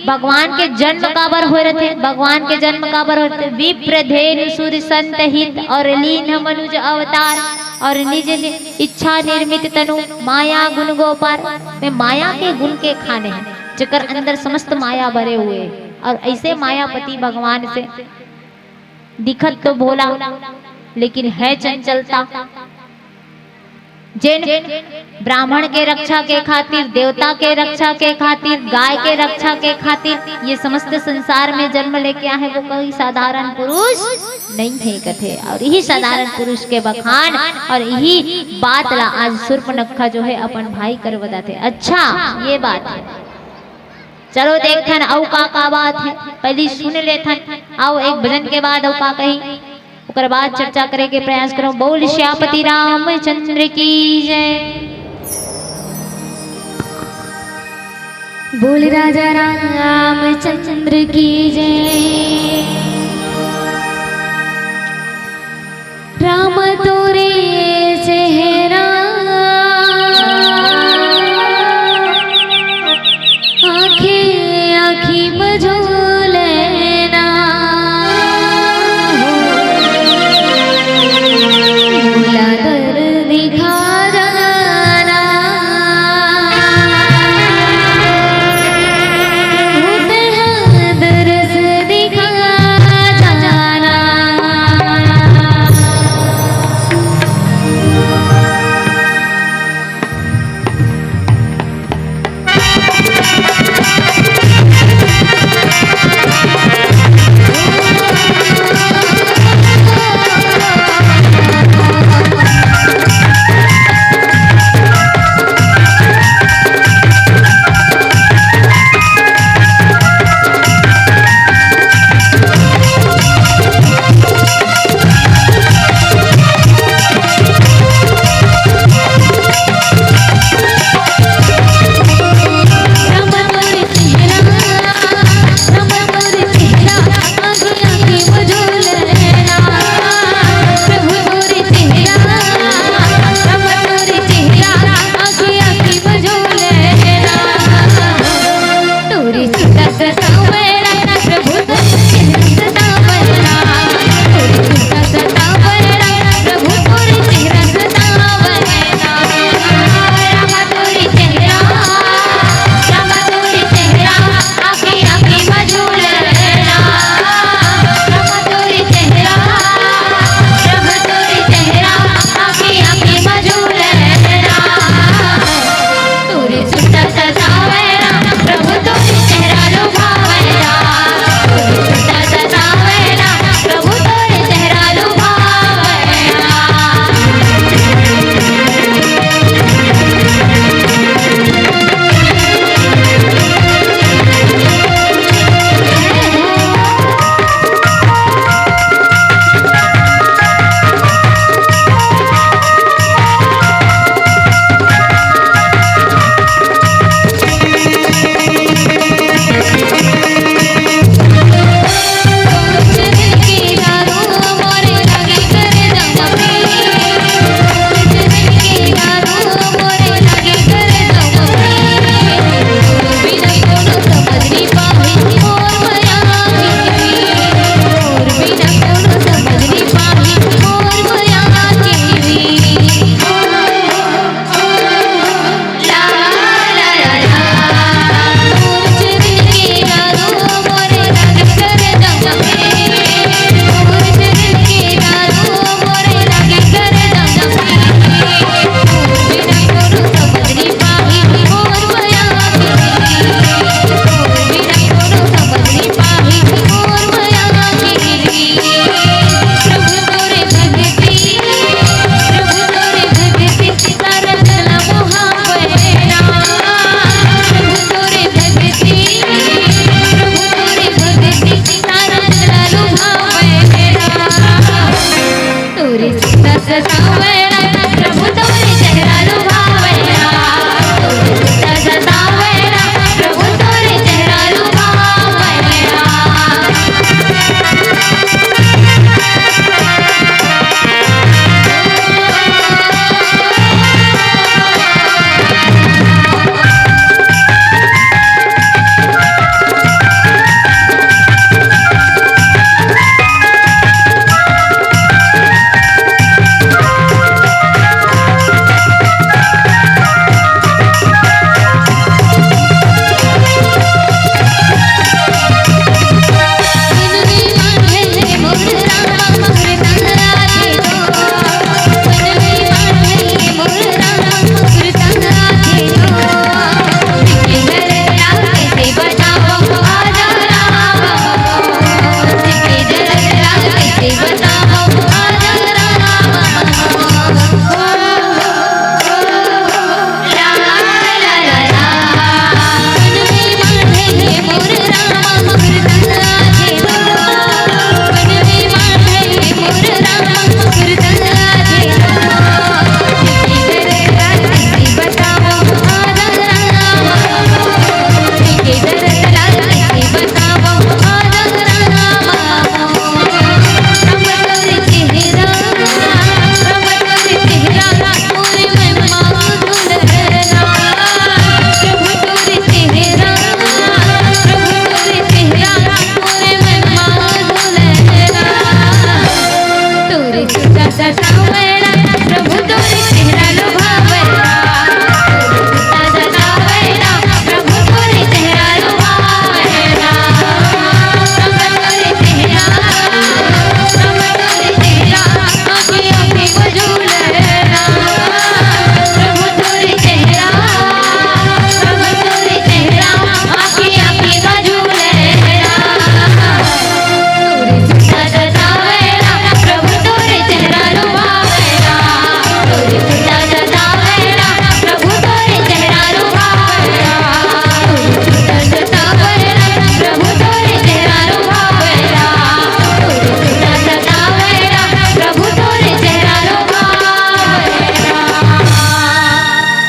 भगवान के जन्म काबर होय रथे, भगवान के जन्म काबर होय रथे। विप्र धेनु सुर संत हित और लीन्ह मनुज अवतार और निज नि-, इच्छा निर्मित तनु माया गुण गो पार। में माया के गुण के खाने हैं, जेकर अंदर समस्त माया भरे हुए हैं। और ऐसे मायापति भगवान से दिखत तो भोला, लेकिन है चंचलता। जेन ब्राह्मण के रक्षा के खातिर, देवता के रक्षा के खातिर, गाय के रक्षा के खातिर ये समस्त संसार में जन्म लेके आए, वो कोई साधारण पुरुष नहीं है कथे। और यही साधारण पुरुष के बखान और यही बात ला आज सूर्पनखा जो है अपन भाई कर बताथे। अच्छा, ये बात है। चलो देखथन अउ का का बात है, पहली सुन लेथन। आओ एक भजन के बाद अउ का कही, ओकर बाद चर्चा करे के प्रयास करो। बोल श्यापति रामचंद्र की जय। बोल राजा रामचंद्र की जय। राम तोरे चेहरा आँखें आँखी बझोलना हो, मोला दर दिखा जाना।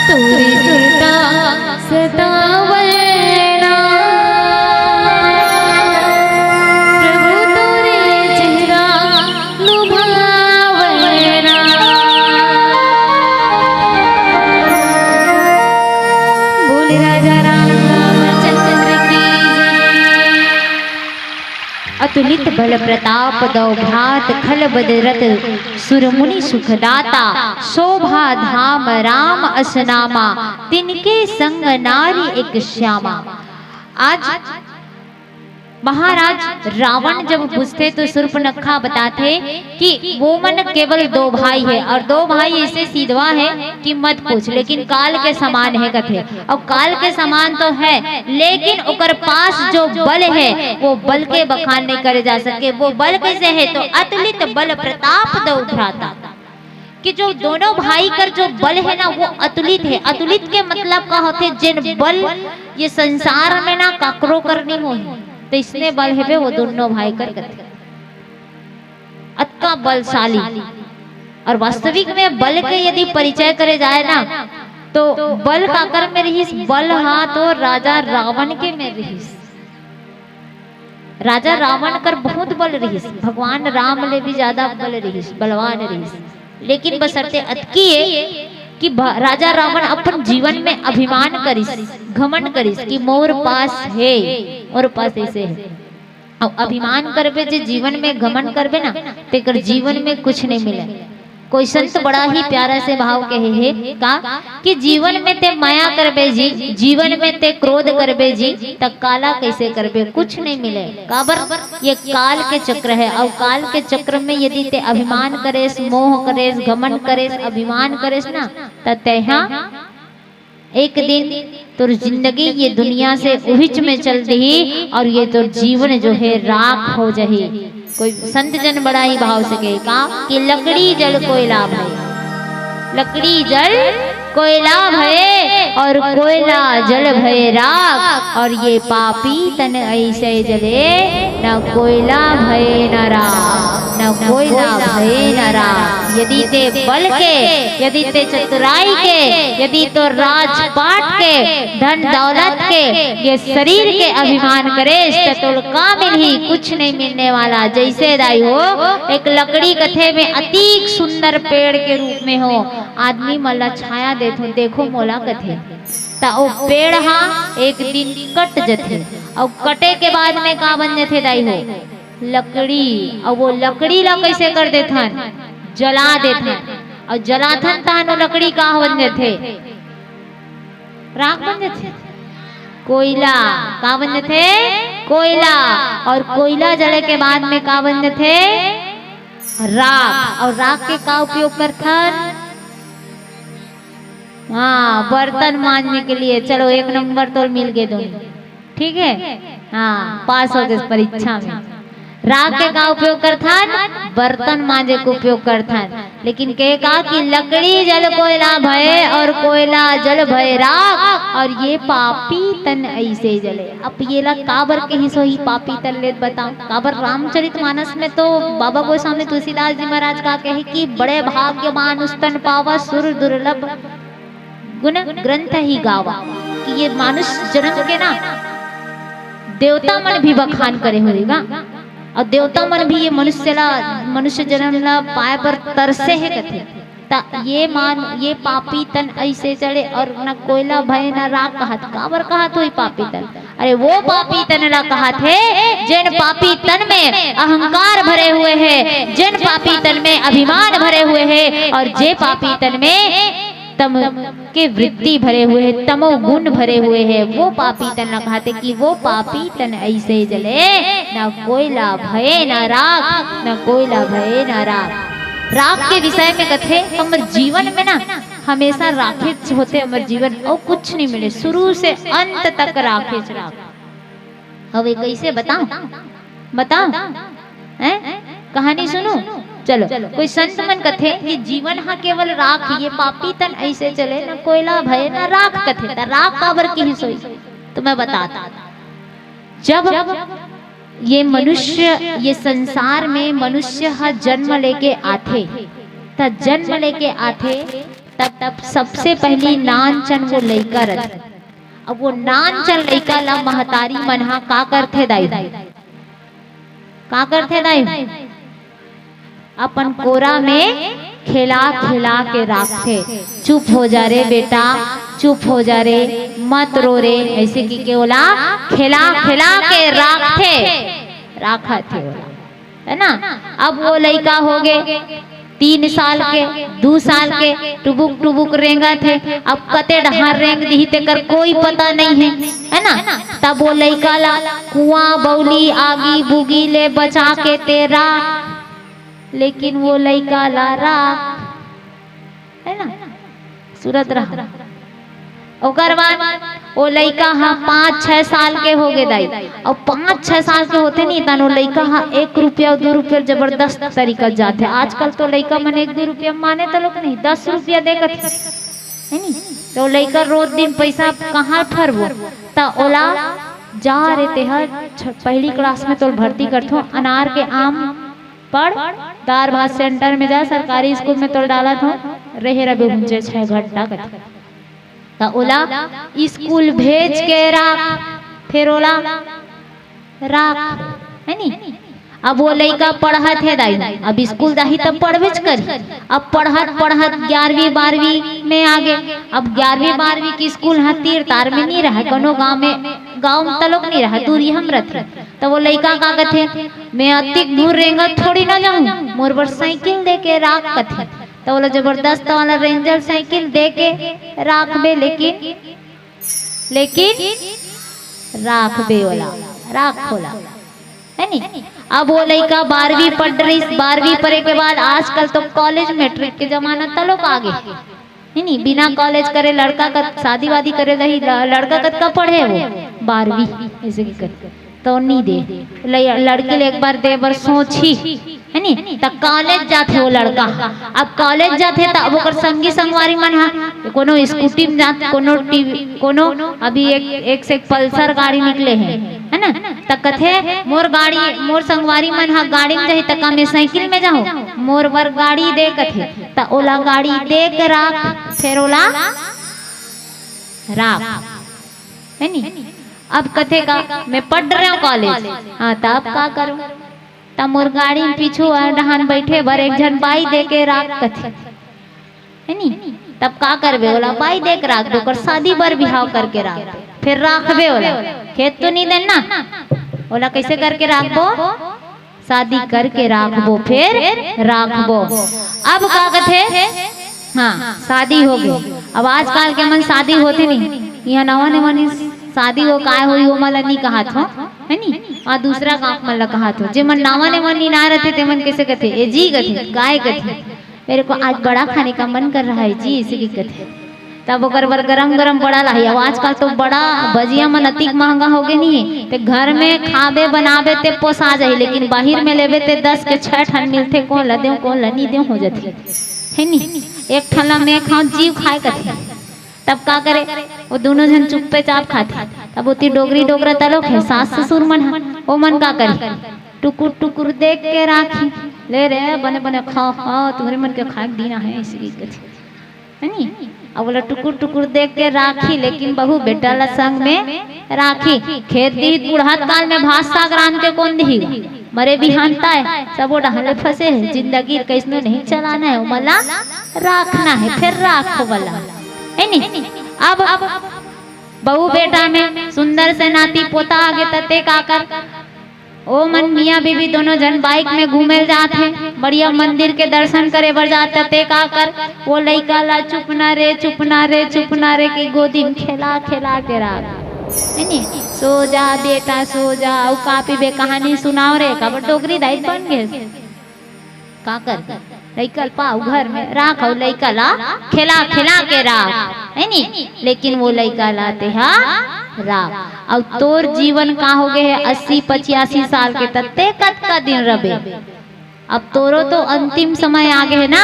तोरी सुरता सतावैना, प्रभु तोरे चेहरा लुभावैना। बोल राजा रामचंद्र की जय। अतुलित बल प्रताप दौ भ्रात खल बदरत सुरमुनि सुखदाता। शोभा धाम राम असनामा, तिनके संग नारी एक श्यामा। आज महाराज रावण जब बुझथे तो सूर्पनखा बताथे कि वो मन केवल दो भाई हे और दो भाई ऐसे सीधवा हे कि मत पूछ, लेकिन काल के समान हे कथे। अउ काल के समान तो हे, लेकिन ओकर पास जो बल हे, वो बल के बखान नहीं करे जा सके। वो बल कैसे हे? तो अतुलित बल प्रताप दौ भ्राता, कि जो दोनों भाई कर जो बल हे ना, वो अतुलित हे। अतुलित के मतलब का होथे? जेन बल ये संसार में ना काकरो कर नहीं होही, तो इसने बल हेबे वो दोनों भाई कर कथे। अतका बलशाली। और वास्तविक में बल के यदि परिचय करे जाए ना, तो बल काकर में रहिस? बल हा तो राजा रावण के में रहिस। राजा रावण कर बहुत बल रहिस, भगवान राम ले भी ज्यादा बल रहिस, बलवान रहिस। लेकिन बशर्ते अतकी हे कि भ-, राजा रावण अपन जीवन में अभिमान करिस, घमंड करिस कि मोर पास हे, मोर पास ऐसे हे। अउ अभिमान करबे, जे जीवन में घमंड करबे ना, तेकर जीवन में कुछ नहीं मिले। कोई संत बड़ा ही प्यारा से भाव कहे हे का, कि जीवन में ते मया करबे जी, जीवन में ते क्रोध करबे जी, त काला कैसे करबे? कुछ नहीं मिले। काबर? ये काल के चक्र हे, अउ काल के चक्र में यदि ते अभिमान करेस, मोह करेस, घमंड करेस, अभिमान करेस ना, त तेहा एक दिन तोर जिंदगी ये दुनिया से उहिच में चल दिही और ये तोर जीवन जो हे राख हो जाही। कोई संत जन बड़ा ही भाव से कहे का कि लकड़ी जल कोयला भय, लकड़ी जल कोयला भय और कोयला जल भय राख, और ये पापी तन ऐसे जले, न कोयला भय न राख, न कोयला भय न राख। यदि ते बल के, यदि ते चतुराई के, यदि तो राजपाट के, धन दौलत के, ये शरीर के अभिमान करेस, त तोल का मिलही? कुछ नहीं मिलने वाला। जैसे दाई हो, एक लकड़ी कथे में अतीक सुंदर पेड़ के रूप में हो, आदमी मन ला छाया देथे, देखो मोला कथे, त ओ पेड़ हा एक दिन कट जथे, अउ कटे के बाद में का बन जथे दाई हो? लकड़ी। अउ वो लकड़ी ला कैसे कर देथन? जला देथन। अउ जलाथन तहन वो लकड़ी का बन जथे? राख बन जथे। कोयला। का बन जथे? कोयला। अउ कोयला जले के बाद में का बन जथे? राख। अउ राख के का उपयोग करथन? हाँ, बर्तन मांजने के लिए। चलो, एक नंबर तोल मिल गे दोनों। ठीक है, हाँ, पास हो गए परीक्षा में। राख के का उपयोग करथन? बर्तन मांजे के उपयोग करथन। लेकिन के का कि लकड़ी जल कोयला भय और कोयला जल भय राख, और ये पापी तन ऐसे जले। अब ये ला काबर कहिस होही पापी तन ले, बताओ? काबर रामचरित मानस में तो बाबा गोस्वामी तुलसीदास जी महाराज का कहे कि बड़े भाग्यवान उस तन पावा सुर दुर्लभ गुण ग्रंथ ही गावा, कि ये मानुष जन्म के ना देवता मन भी बखान करे होही गा, और देवता मन भी ये मनुष्य ला, मनुष्य जन्म ला पाए बर तरसे हे कथे। त ये मान, ये पापी तन ऐसे चले, और न कोयला भय न राख कहत, काबर कहत होही पापी तन? अरे वो पापी तन ला कहत हे, जेन पापी तन में अहंकार भरे हुए हे, जेन पापी तन में अभिमान भरे हुए हे, और जे पापी तन में तम के वृत्ति भरे हुए हे, तमो गुण भरे हुए हे, वो पापी तन ला कहत हे कि वो पापी तन ऐसे जले, न कोयला भय न राख, न कोयला भय न राख। राख के विषय में कथे, हमर जीवन में ना हमेशा राखेच होथे, हमर जीवन अउ कुछ नहीं मिले, शुरू से अंत तक राखेच राख। अब ये कैसे बताओ, बताओ, हैं? कहानी सुनो। चलो, कोई संत मन कथे कि जीवन हा केवल राख, ये पापी तन ऐसे चले, न कोयला भय न राख कथे, त राख काबर किहिस होही? तो मैं बताता, जब ये मनुष्य, ये संसार में मनुष्य हा जन्म लेके आथे, त जन्म लेके आथे, तब तब सबसे पहली नानचन वो लइका रथे। अब वो नानचन लइका ला महतारी मन हा का करथे दाई? का करथे दाई? अपन कोरा में खेला खेला के राखथे। "चुप हो जा रे बेटा, चुप हो जा रे, मत रो रे", ऐसे कि के ओला खेला खेला के राखथे, राखत हे ओला, है ना? अब वो लइका हो गे तीन साल के, दू साल के, टुबुक टुबुक रेंगत हे। अब कते डहार रेंग दिही तेकर कोई पता नहीं है, है ना? तब वो लइका ला कुआं, बौली, आगी बुगी ले बचा के तेरा, लेकिन वो लइका ला राख, है ना? सुरत रहा। ओकर बाद ओ लइका ह पाँच छह साल के हो गे दाई। अब पाँच छह साल के होथे नहीं, तन ओ लइका ह एक रुपया, दू रुपया जबरदस्त तरीका जाथे। आजकल तो लइका मन एक दू रुपया माने तलोक नहीं, दस रुपया दे कथे, है नी? तो लइका रोज दिन पैसा कहाँ फरबो? त ओला जा रे, तेहा छ-, पहली क्लास में तोल भर्ती करथो, अनार के आम पढ़, दार भात सेंटर में जा, सरकारी स्कूल में तोल डालत हो, रहे रबे हुंचे छह घंटा कथे। त ओला स्कूल भेज के राख, फिर ओला राख, है नी? अब वो लइका पढ़त हे दाई, अब स्कूल जाही तब पढ़बेच करही। अब पढ़त पढ़त ग्यारहवीं बारहवीं में आ गे। अब ग्यारहवीं बारहवीं के स्कूल ह तीर तार में नहीं रहे, कोनो गांव में, गांव में तलोक नहीं रहे, दूरी हम रथे। त वो लइका का कथे, "मैं अतिक दूर रेंगत थोड़ी ना जाऊं, मोर बर साइकिल दे के राख," कथे। त ओला जबरदस्त वाला रेंजर साइकिल दे के राखबे, लेकिन, लेकिन राखबे ओला, राख ओला, है नी? अब वो लइका बारहवीं पढ़ रही, बारहवीं पढ़े के बाद आजकल तो कॉलेज, मैट्रिक के जमाना तलोक आ गे, है नी? बिना कॉलेज करे लड़का कत, शादी वादी करे रही, ल-, लड़का कतका पढ़े वो? बारहवीं, ऐसे की कर तो नहीं दे। ल-, लड़की ले एक बार दे बर सोची, है नी? त कॉलेज जाथे वो लड़का। अब कॉलेज जाथे त अब ओकर संगी संगवारी मन हा कोनो स्कूटी में जात, कोनो टीवी, कोनो अभी एक, एक से एक पल्सर गाड़ी निकले हे, है ना? त कथे, "मोर गाड़ी, मोर संगवारी मन हा गाड़ी में जाही, त का मैं साइकिल में जाहूं? मोर बर गाड़ी दे," कथे। त ओला गाड़ी दे के राख, फिर ओला राख, है नी? अब कथे का, "मैं पढ़ रहा हूँ कॉलेज।" हाँ, त अब का करूँ? त मोर गाड़ी में पीछू डहान बैठे बर एक झन बाई दे के राख कथे, है नी? तब का करबे? ओला बाई दे के राख दे, ओकर शादी बर बिहाव करके राख दे, फिर राखबे ओला। खेत तो नहीं देन ना, ओला कैसे करके राखबो? शादी करके राखबो, फिर राखबो। अब का कथे? हाँ, शादी हो गई। अब आजकल के मन शादी होथे नहीं, यहाँ नवा नवा नी शादी हो, काय होई, वो मन ला नहीं कहत हो, है नी? और दूसरा गाँव मन ला कहत हो, जे मन नवा नवा नी ना रहते, ते मन कैसे कथे? "ए जी," कथे, "काय?" कथे, "मेरे को आज बड़ा खाने का मन कर रहा है जी," ऐसे की कथे। तब ओकर बर गरम गरम बड़ा लाही। अब आजकल तो बड़ा भजिया मन अतिक महंगा हो गे नहीं, ते घर में खाबे बनाबे ते पोसा जाही, लेकिन बाहिर में लेबे ते दस के छह ठन मिलथे, कोन ला देव कोन ला नहीं देव हो जाथे, है नी? एक ठन ला मैं खाऊं, जीव खाए कथे। तब का करे, वो दोनों झन चुप्पे चाप खाथे। तब ओती डोगरी डोगरा तलोक हे, सास ससुर मन ह, ओ मन का करे, टुकुर टुकुर देख के राखी, "ले रे, बने बने खाओ, खाओ, तुम्हरे मन के खाए के दीना है," ऐसे की कथे। है नी? अब ओला टुकुर टुकुर देख के राखी, लेकिन बहू बेटा ला संग में राखी। खेत दीत बुढ़त काल में भात साग रांध के कोन दिही? मरे बिहान ताय, सबो डहान ले फंसे हे। जिंदगी कैसनो नहीं चलाना है, ओमन ला राखना है, फिर राख वाला, है नी? अब बहू बेटा में सुंदर से नाती पोता आगे, तते का कर? ओ मन मियाँ बीबी दोनों झन बाइक में घूमे ल जात हे, बढ़िया मंदिर के दर्शन करे बर जात हे, ते का कर, वो लइका ला चुपना रे, चुपना रे, चुपना रे के गोदी में खेला खेला के राख, है नी? "सो जा बेटा, सो जा, अउ का पीबे, कहानी सुनाओ रे।" काबर डोगरी दाई बन गे। का कर, लइका ल पाव घर में राख अउ लइका ला खेला खेला के राख, है नी? लेकिन वो लइका ला तेहा राख। अउ तोर जीवन का हो गे हे, अस्सी पचासी साल के, तते कतका दिन रबे? अब तोरो तो अंतिम समय आ गे हे ना,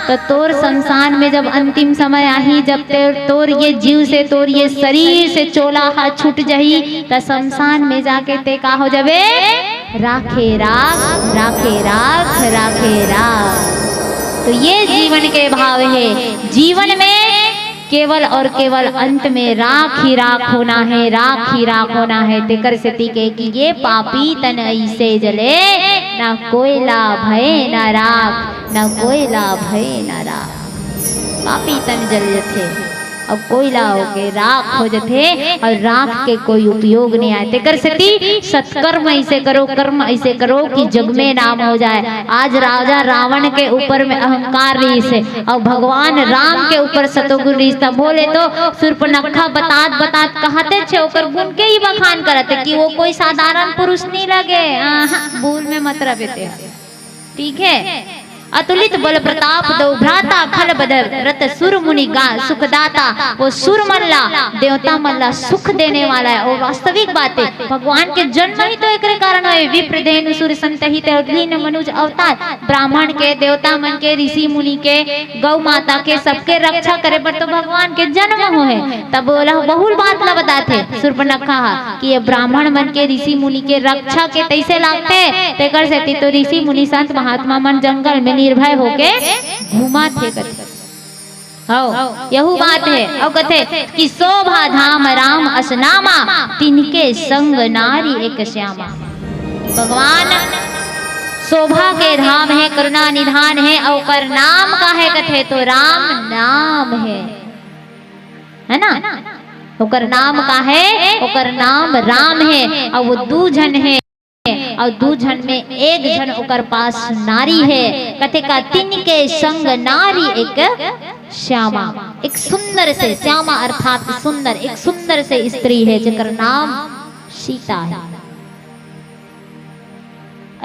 तो तोर संसार में जब अंतिम समय आही, जब ते, तोर ये जीव से, तोर ये शरीर से चोला हा छूट जाही, त शमशान में जाके ते का हो जाबे? राखे राख, राखे राख, राखे राख। तो ये जीवन के भाव हे। जीवन में केवल और केवल अंत में राख ही राख होना हे, राख ही राख होना हे। तेकर सेती के कि ये पापी तन ऐसे जले, ना कोयला भय ना राख, ना कोयला भय ना राख। पापी तन जल जथे, अब कोयला होके राख हो जथे और राख के कोई उपयोग नहीं आय। तेकर सेती सत्कर्म ऐसे करो, कर्म ऐसे करो कि जग में नाम हो जाए। आज राजा रावण के ऊपर में अहंकार रहिस हे और भगवान राम के ऊपर सतोगुण रहिस, त बोले तो सूर्पनखा बतात बतात कहत हे, ओकर गुण के ही बखान करत हे कि वो कोई साधारण पुरुष नहीं लगे। आहा, भूल में मत रह बेटे। ठीक है, अतुलित बल प्रताप दो भ्राता, खल बदल रत सुर मुनि गा सुखदाता। वो सुर मन ला, देवता मन ला सुख देने वाला है। वो वास्तविक बात है, भगवान के जन्म ही तो एकरे कारण होय। विप्र धेनु सुर संत हित और लीन मनुज अवतार। ब्राह्मण के, देवता मन के, ऋषि मुनि के, गौ माता के, सबके रक्षा करे बर तो भगवान के जन्म होय। तब ओला बहुल बात ला बताथे सूर्पनखा हा कि ये ब्राह्मण मन के, ऋषि मुनि के रक्षा के तइसे लागथे, तेकर सेती तो ऋषि मुनि संत महात्मा मन जंगल में निर्भय होके घूमत हे कथे। हव, यहू बात हे। अउ कथे कि शोभा धाम राम अस नामा, तिनके संग नारी एक श्यामा। भगवान शोभा के धाम हे, करुणा निधान हे, अउ ओकर नाम का हे कथे तो राम नाम हे, है ना? ओकर नाम का हे? ओकर नाम राम हे, अउ वो दू झन हे, अउ दू झन में एक झन ओकर पास नारी हे। कथे का तिनके संग नारी एक श्यामा, एक सुंदर से, श्यामा अर्थात सुंदर, एक सुंदर से स्त्री हे जेकर नाम सीता हे।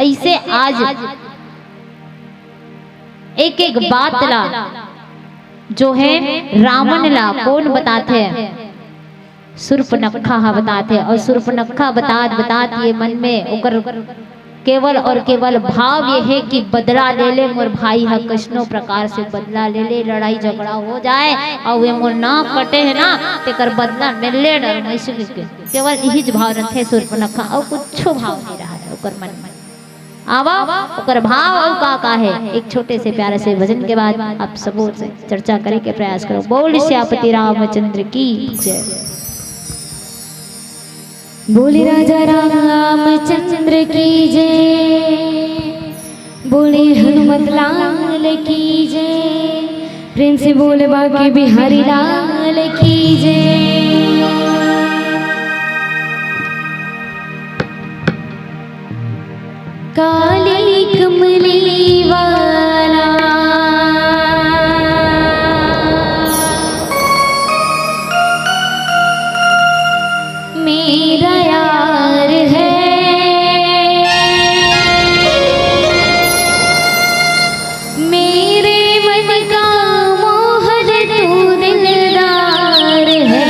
ऐसे आज एक एक बात ला जो हे रावण ला कोन बताथे? सूर्पनखा हा बताथे। अउ सूर्पनखा बतात बतात ये मन में ओकर केवल और केवल भाव ये हे कि बदला ले ले मोर भाई हा, कइसनो प्रकार से बदला ले ले, लड़ाई झगड़ा हो जाए अउ ये मोर नाक कटे हे ना, तेकर बदला में ले डर, मैं इसी के केवल यही भाव रथे सूर्पनखा, अउ कुछो भाव नहीं रहा है ओकर मन में। आवा, ओकर भाव अउ का का हे, एक छोटे से प्यारे से भजन के बाद आप सबो से चर्चा करे के प्रयास करो। बोल सियापति रामचंद्र की जय। बोले राजा रामचंद्र की जय, बोले हनुमत लाल की जय, प्रेम से बोले बांके बिहारी लाल की जय। काली कमली वाला मेरा यार है, मेरे मन का मोहन तू दिलदार है।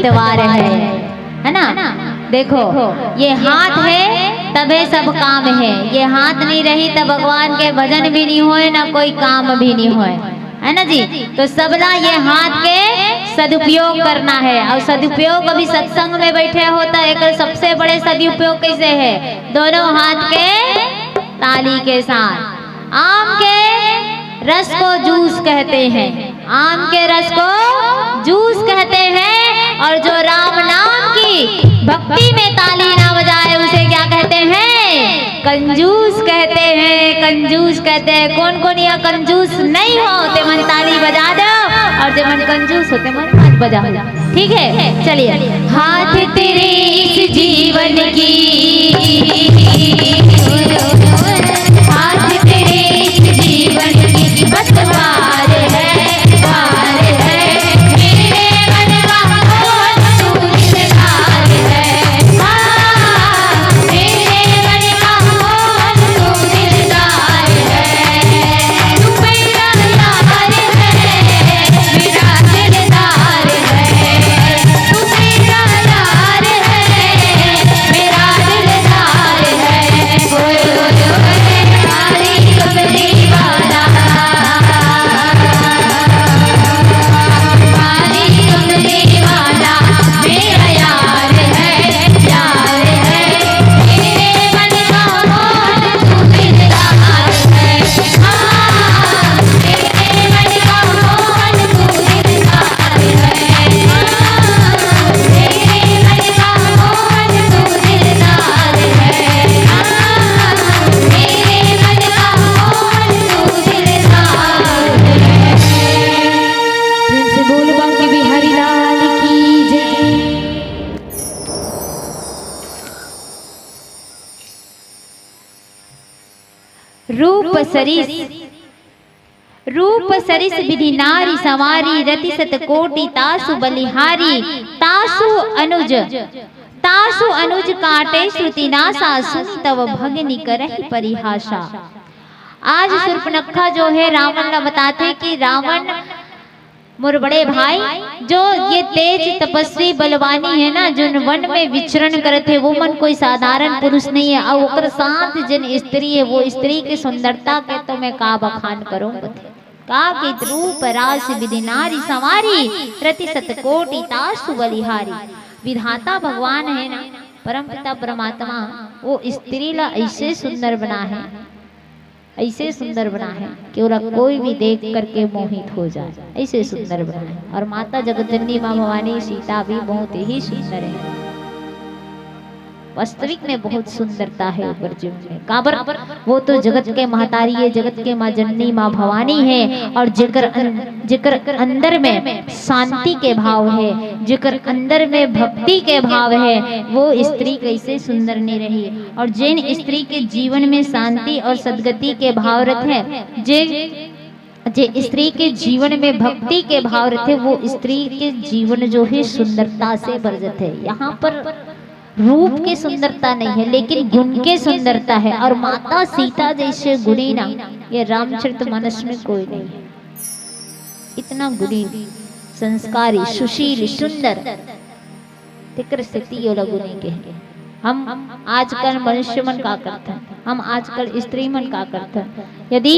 तवार है, है ना? देखो, ये हाथ है तभे सब काम है, ये हाथ नहीं रही त भगवान के भजन भी नहीं होय, ना कोई काम भी नहीं होय, है ना जी? तो सबला ये हाथ के सदुपयोग करना है। और सदुपयोग, अभी सत्संग में बैठे हो तो एक सबसे बड़े सदुपयोग कैसे है? दोनों हाथ के ताली के साथ। आम के रस को जूस कहते हैं, आम के रस को जूस कहते हैं। और जो राम नाम की भक्ति में ताली ना बजाए, उसे क्या कहते हैं? कंजूस कहते हैं, कंजूस कहते हैं। कौन कौन यहाँ कंजूस नहीं हो, ते मन ताली बजा दो, और जे मन कंजूस हो, ते मन मत बजाओ। ठीक है, चलिए। हाथ तेरे इस जीवन की, हाथ तेरे इस जीवन की बस पार है, पार है। मेरे मन का कौन तू दिलदार है, हाँ, मेरे मन का कौन तू दिलदार है। तू मेरा यार है, मेरा दिलदार है। तू मेरा यार है, मेरा दिलदार है। ओए, ओए, ओए, काली कमली वाला, काली कमली वाला, मेरा यार है, यार है। मेरे मन का कौन तू दिलदार है। हाँ, मेरे मन का कौन तू दिलदार है। प्रेम से बोल बांके बिहारी लाल की जय। रूप सरिस रूप सरिस विधि नारी संवारी, रति सत कोटि तासु बलिहारी। तासु अनुज, तासु अनुज काटे श्रुति नासा, सुनि तव भगिनी करहि परिहासा। आज शूर्पणखा जो है रावण ला बताथे कि रावण मोर बड़े भाई, जो ये तेज तपस्वी बलवानी है ना, जो वन में विचरण करत है, वो मन कोई साधारण पुरुष नहीं है। और ओकर साथ जिन स्त्री है, वो स्त्री की सुंदरता के तो मैं का बखान करूं, बथे। का कित रूप रास विधि नारी संवारी, रति सत कोटि तासु बलिहारी। विधाता भगवान है ना, परमपिता परमात्मा, वो स्त्री ला ऐसे सुंदर बना है, ऐसे सुंदर बना है कि ओला कोई भी देख करके मोहित हो जाए, ऐसे सुंदर बना है। और माता जगत जननी माँ भवानी सीता भी बहुत ही सुंदर है। वास्तविक में बहुत सुंदरता है ओकर जीवन में। काबर? वो तो जगत के महतारी है, जगत के माँ जननी, माँ भवानी है। और जेकर अन-, जेकर अंदर में शांति के भाव है, जेकर अंदर में भक्ति के भाव है, वो स्त्री कैसे सुंदर नहीं रही। और जेन स्त्री के जीवन में शांति और सदगति के भाव रथे, जे, जे स्त्री के जीवन में भक्ति के भाव रथे, वो स्त्री के जीवन जो है सुंदरता से भर जाथे। यहाँ पर रूप के सुंदरता नहीं है, लेकिन गुण के सुंदरता है। और माता सीता जैसे गुणी ना ये रामचरित मानस में कोई नहीं है। इतना गुणी, संस्कारी, सुशील, सुंदर, तेकर सेती ओला गुणी कहे। हम आजकल मनुष्य मन का करथन, हम आजकल स्त्री मन का करथन? यदि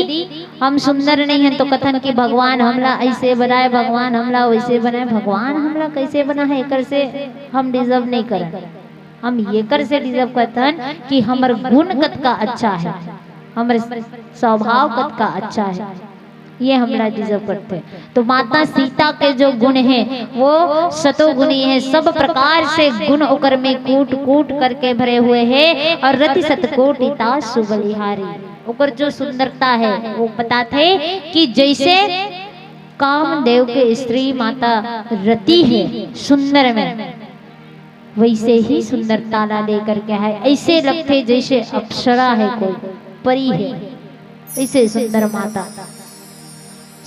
हम सुंदर नहीं हन तो कथन कि भगवान हमला ऐसे बनाए, भगवान हमला वैसे बनाए। भगवान हमला कैसे बना है, एकर से हम डिजर्व नहीं करन। हम एकर से डिजर्व करथन कि हमर गुण कतका अच्छा है, हमर स्वभाव कतका अच्छा है, ये हमला डिजर्व करथे। तो माता सीता के जो गुण है, वो सतोगुणी है, सब प्रकार से गुण ओकर में कूट कूट करके भरे हुए है। और रति सतकोटि तासु बलिहारी, ओकर जो सुंदरता है, वो बताथे कि जैसे कामदेव के स्त्री माता रति है सुंदर में, वैसे ही सुंदरता ला लेकर के है। ऐसे लगथे जैसे अप्सरा है, कोई परी है, ऐसे सुंदर माता।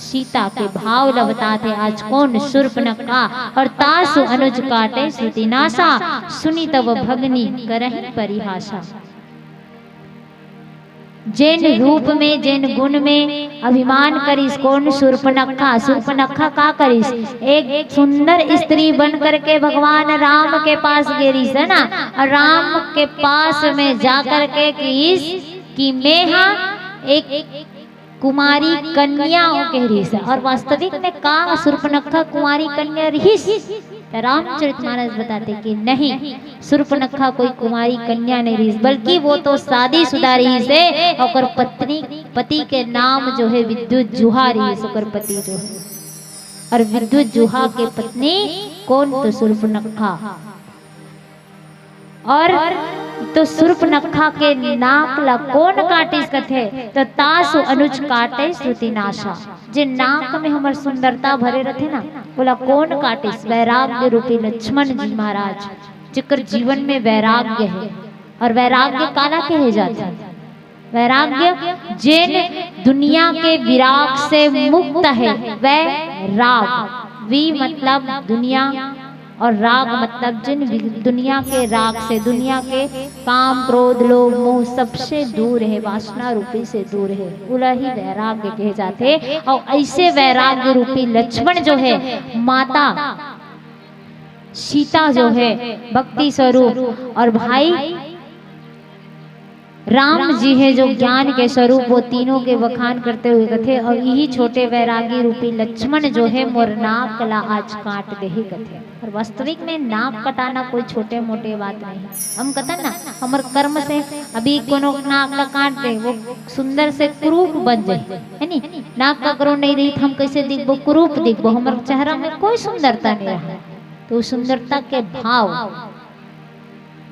सीता के भाव ला बताथे आज कोन शूर्पणखा। और तासु अनुज काटे श्रुति नासा, सुनि तव भगिनी करहि परिहासा। जेन रूप में, जेन गुण में अभिमान करिस, कोन? सूर्पनखा। सूर्पनखा का करिस? एक सुंदर स्त्री बन करके भगवान राम के पास गे रिहिस, है ना? और राम के पास में जा करके किहिस कि मैं हा एक कुमारी कन्या हूँ कह रिहिस। और वास्तविक में का सूर्पनखा कुमारी कन्या रिहिस? त रामचरित मानस बताथे कि नहीं, सूर्पनखा कोई कुमारी कन्या नहीं रिहिस, बल्कि वो तो शादीशुदा रिहिस हे। ओकर पत्नी, पति के नाम जो हे विद्युत जुहा रिहिस, ओकर पति जो हे। और विद्युत जुहा के पत्नी कोन? तो सूर्पनखा। और तो सूर्पनखा के नाक ला कोन काटिस कथे? त तासु अनुज काटे श्रुति नाशा। जे नाक में हमर सुंदरता भरे रथे ना, ओला कोन काटिस? वैराग्य रूपी लक्ष्मण जी महाराज, जेकर जीवन में वैराग्य हे। और वैराग्य काला कहे जाथे? वैराग्य, जेन दुनिया के विराग से मुक्त हे, वैराग। वी मतलब दुनिया, और राग मतलब जिन वि-, दुनिया के राग से, दुनिया के काम, क्रोध, लोभ, मोह सबसे दूर हे, वासना रूपी से दूर हे, उला ही वैराग्य कहे जाथे। और ऐसे वैराग्य रूपी लक्ष्मण जो हे, माता सीता जो हे भक्ति स्वरूप, और भाई राम जी हे जो ज्ञान के स्वरूप, वो तीनों के बखान करते हुए कथे, और यही छोटे वैरागी रूपी लक्ष्मण जो हे मोर नाक ला आज काट देही कथे। और वास्तविक में नाक कटाना कोई छोटे मोटे बात नहीं। हम कथन ना, हमर कर्म से अभी कोनो नाक ला काट दे, वो सुंदर से कुरूप बन जाए, है नी? नाक ककरो नहीं रही, हम कैसे दिखबो? कुरूप दिखबो, हमर चेहरा में कोई सुंदरता नहीं रहा। तो सुंदरता के भाव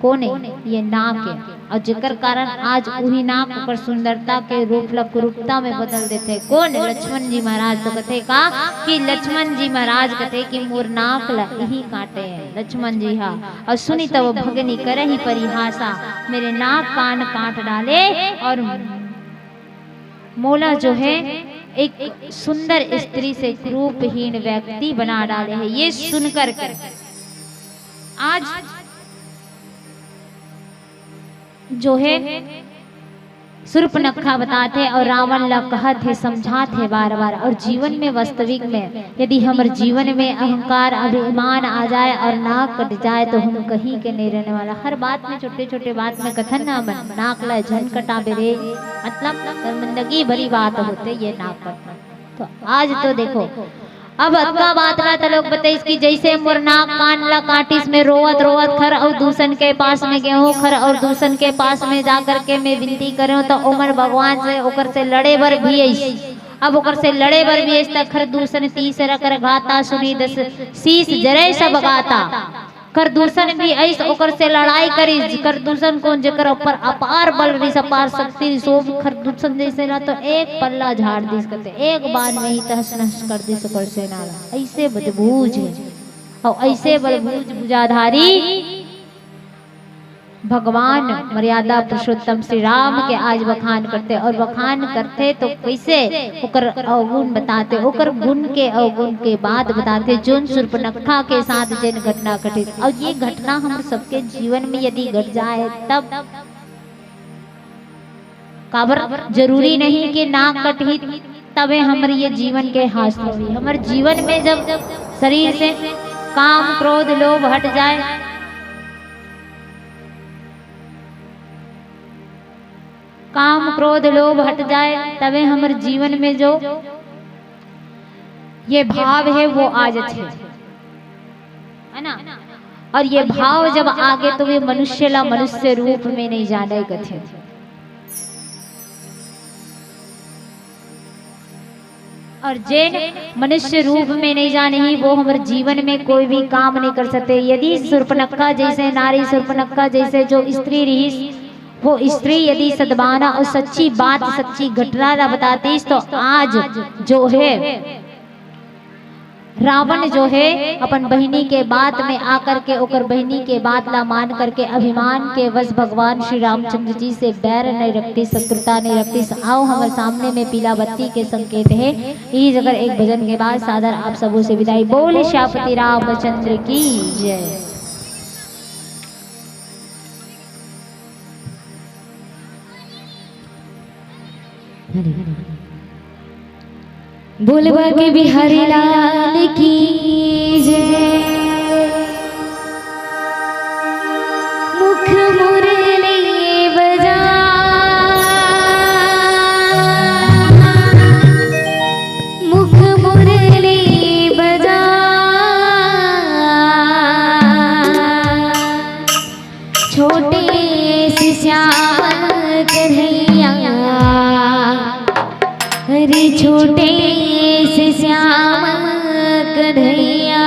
कोन ए? ये नाक ए। और जेकर कारण आज उही नाक ओकर सुंदरता के रूप ला कुरूपता में बदल देथे। कोन? लक्ष्मण जी महाराज। तो कथे का कि लक्ष्मण जी महाराज कथे कि मोर नाक ला इही काटे हे लक्ष्मण जी हा। और सुनी तब भगनी करही परिहासा, मेरे नाक कान काट डाले और मोला जो हे एक सुंदर स्त्री से कुरूपहीन व्यक्ति बना डाले हे। ये सुन करके आज जो हे सूर्पनखा बताथे और रावण ला कहत हे, समझात हे बार-बार। और जीवन में, वास्तविक में, यदि हमर जीवन में अहंकार, अभिमान आ जाए और नाक कट जाए, तो हम कहीं के नहीं रहने वाला। हर बात में, छोटे-छोटे बात में कथन ना मन, नाक ला झन कटाबे रे, मतलब शर्मिंदगी भरी बात होथे ये नाक कटना। तो आज तो देखो, अब अतका बात ला त लोग बताइस कि जैसे मोर नाक कान ला काटिस, मैं रोवत रोवत खर अउ दूसन के पास में गेहूं, खर अउ दूसन के पास में जा करके मैं विनती करेंव, त ओमन भगवान से, ओकर से लड़े बर भी आइस। अब ओकर से लड़े बर भी आइस, त खर दूसन तीस रकर घाता, सुनी दस शीस जरे सब गाता। खर दूसन भी आइस, ओकर से लड़ाई करिस। खर दूसन कोन, जेकर ऊपर अपार बल रिस, अपार शक्ति रिस, ओ खर दूसन जैसे ना तो एक पल्ला झाड़ दिस कथे, एक बाण में ही तहस नहस कर दिस ओकर सेना ला। ऐसे बजबूझ हे, अउ ऐसे बलबूझ भुजाधारी भगवान मर्यादा पुरुषोत्तम श्री राम के आज बखान करथे, और बखान करथे तो कैसे ओकर अवगुण बताथे, ओकर गुण के अवगुण के बात बताथे, जोन सूर्पनखा के साथ जेन घटना घटिस। और ये घटना हमर सबके जीवन में यदि घट जाए तब, काबर जरूरी नहीं कि नाक कटही तबे हमर ये जीवन के हास होही। हमर जीवन में जब शरीर से काम, क्रोध, लोभ हट जाए, काम, क्रोध, लोभ हट जाए, तबे हमर जीवन में जो ये भाव हे वो आ जाथे, है ना? और ये भाव जब आगे तो ये मनुष्य ला मनुष्य रूप में नहीं जाने कथे। और जेन मनुष्य रूप में नहीं जाने ही, वो हमर जीवन में कोई भी काम नहीं कर सकते। यदि सूर्पनखा जैसे नारी, सूर्पनखा जैसे जो स्त्री रहिस, वो स्त्री यदि सद्भावना और सच्ची बात, सच्ची घटना ला बतातीस, तो आज जो हे रावण जो हे अपन बहिनी के बात में आकर के ओकर बहिनी के बात ला मान करके अभिमान के वश भगवान श्री रामचंद्र जी से बैर नहीं रखतीस, शत्रुता नहीं रखतीस। आओ, हमर सामने में पीला बत्ती के संकेत हे। इही जगह एक भजन के बाद सादर आप सबों से विदाई। बोल सियापति रामचंद्र की जय। हरे। बोल बांके बिहारी लाल की जय। मुख मुरली बजा, मुख मुरली बजा, छोटे से श्याम कन्हैया, अरे छोटे से श्याम कन्हैया।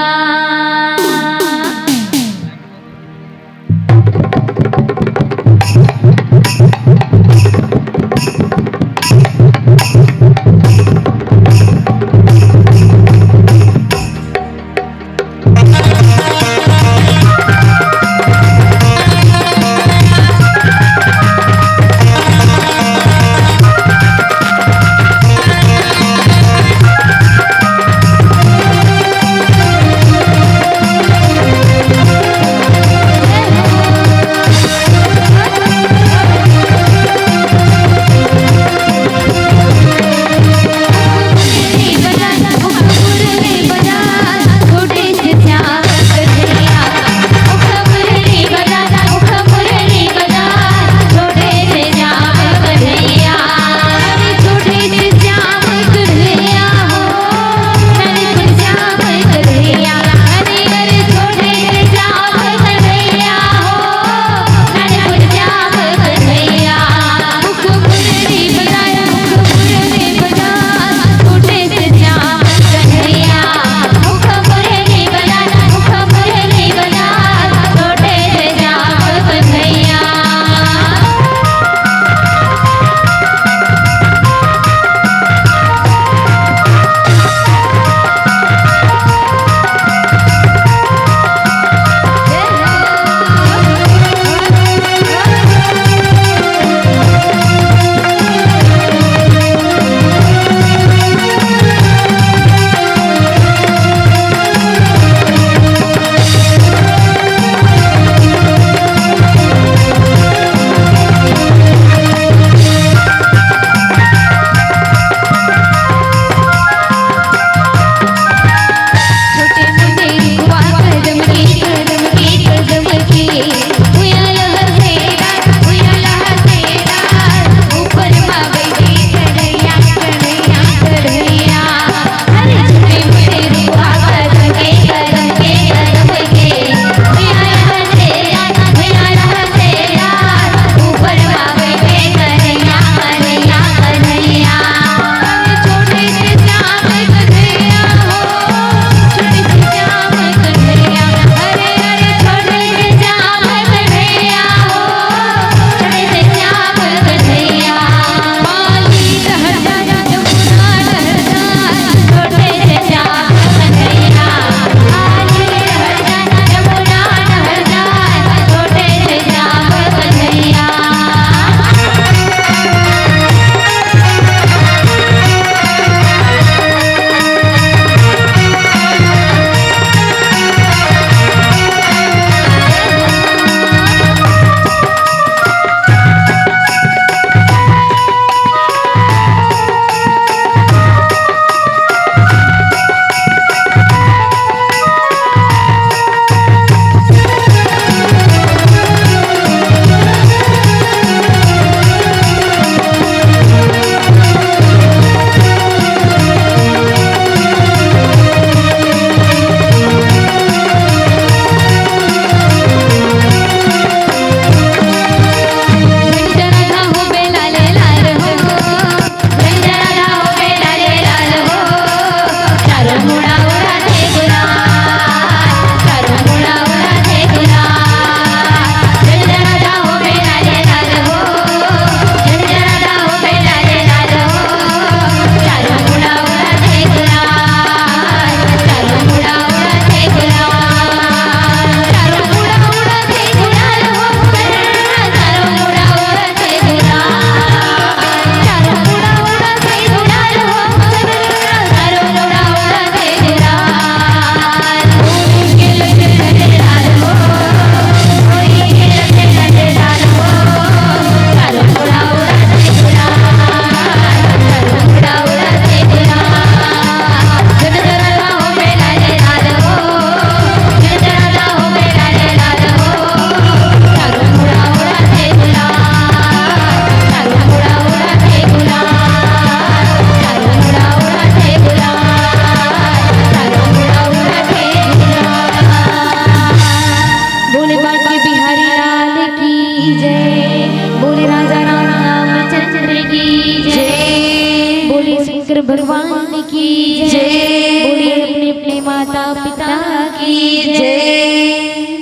जय। बोलिए अपने अपने माता पिता की जय।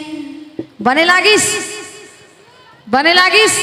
बने लागिस, बने लागिस।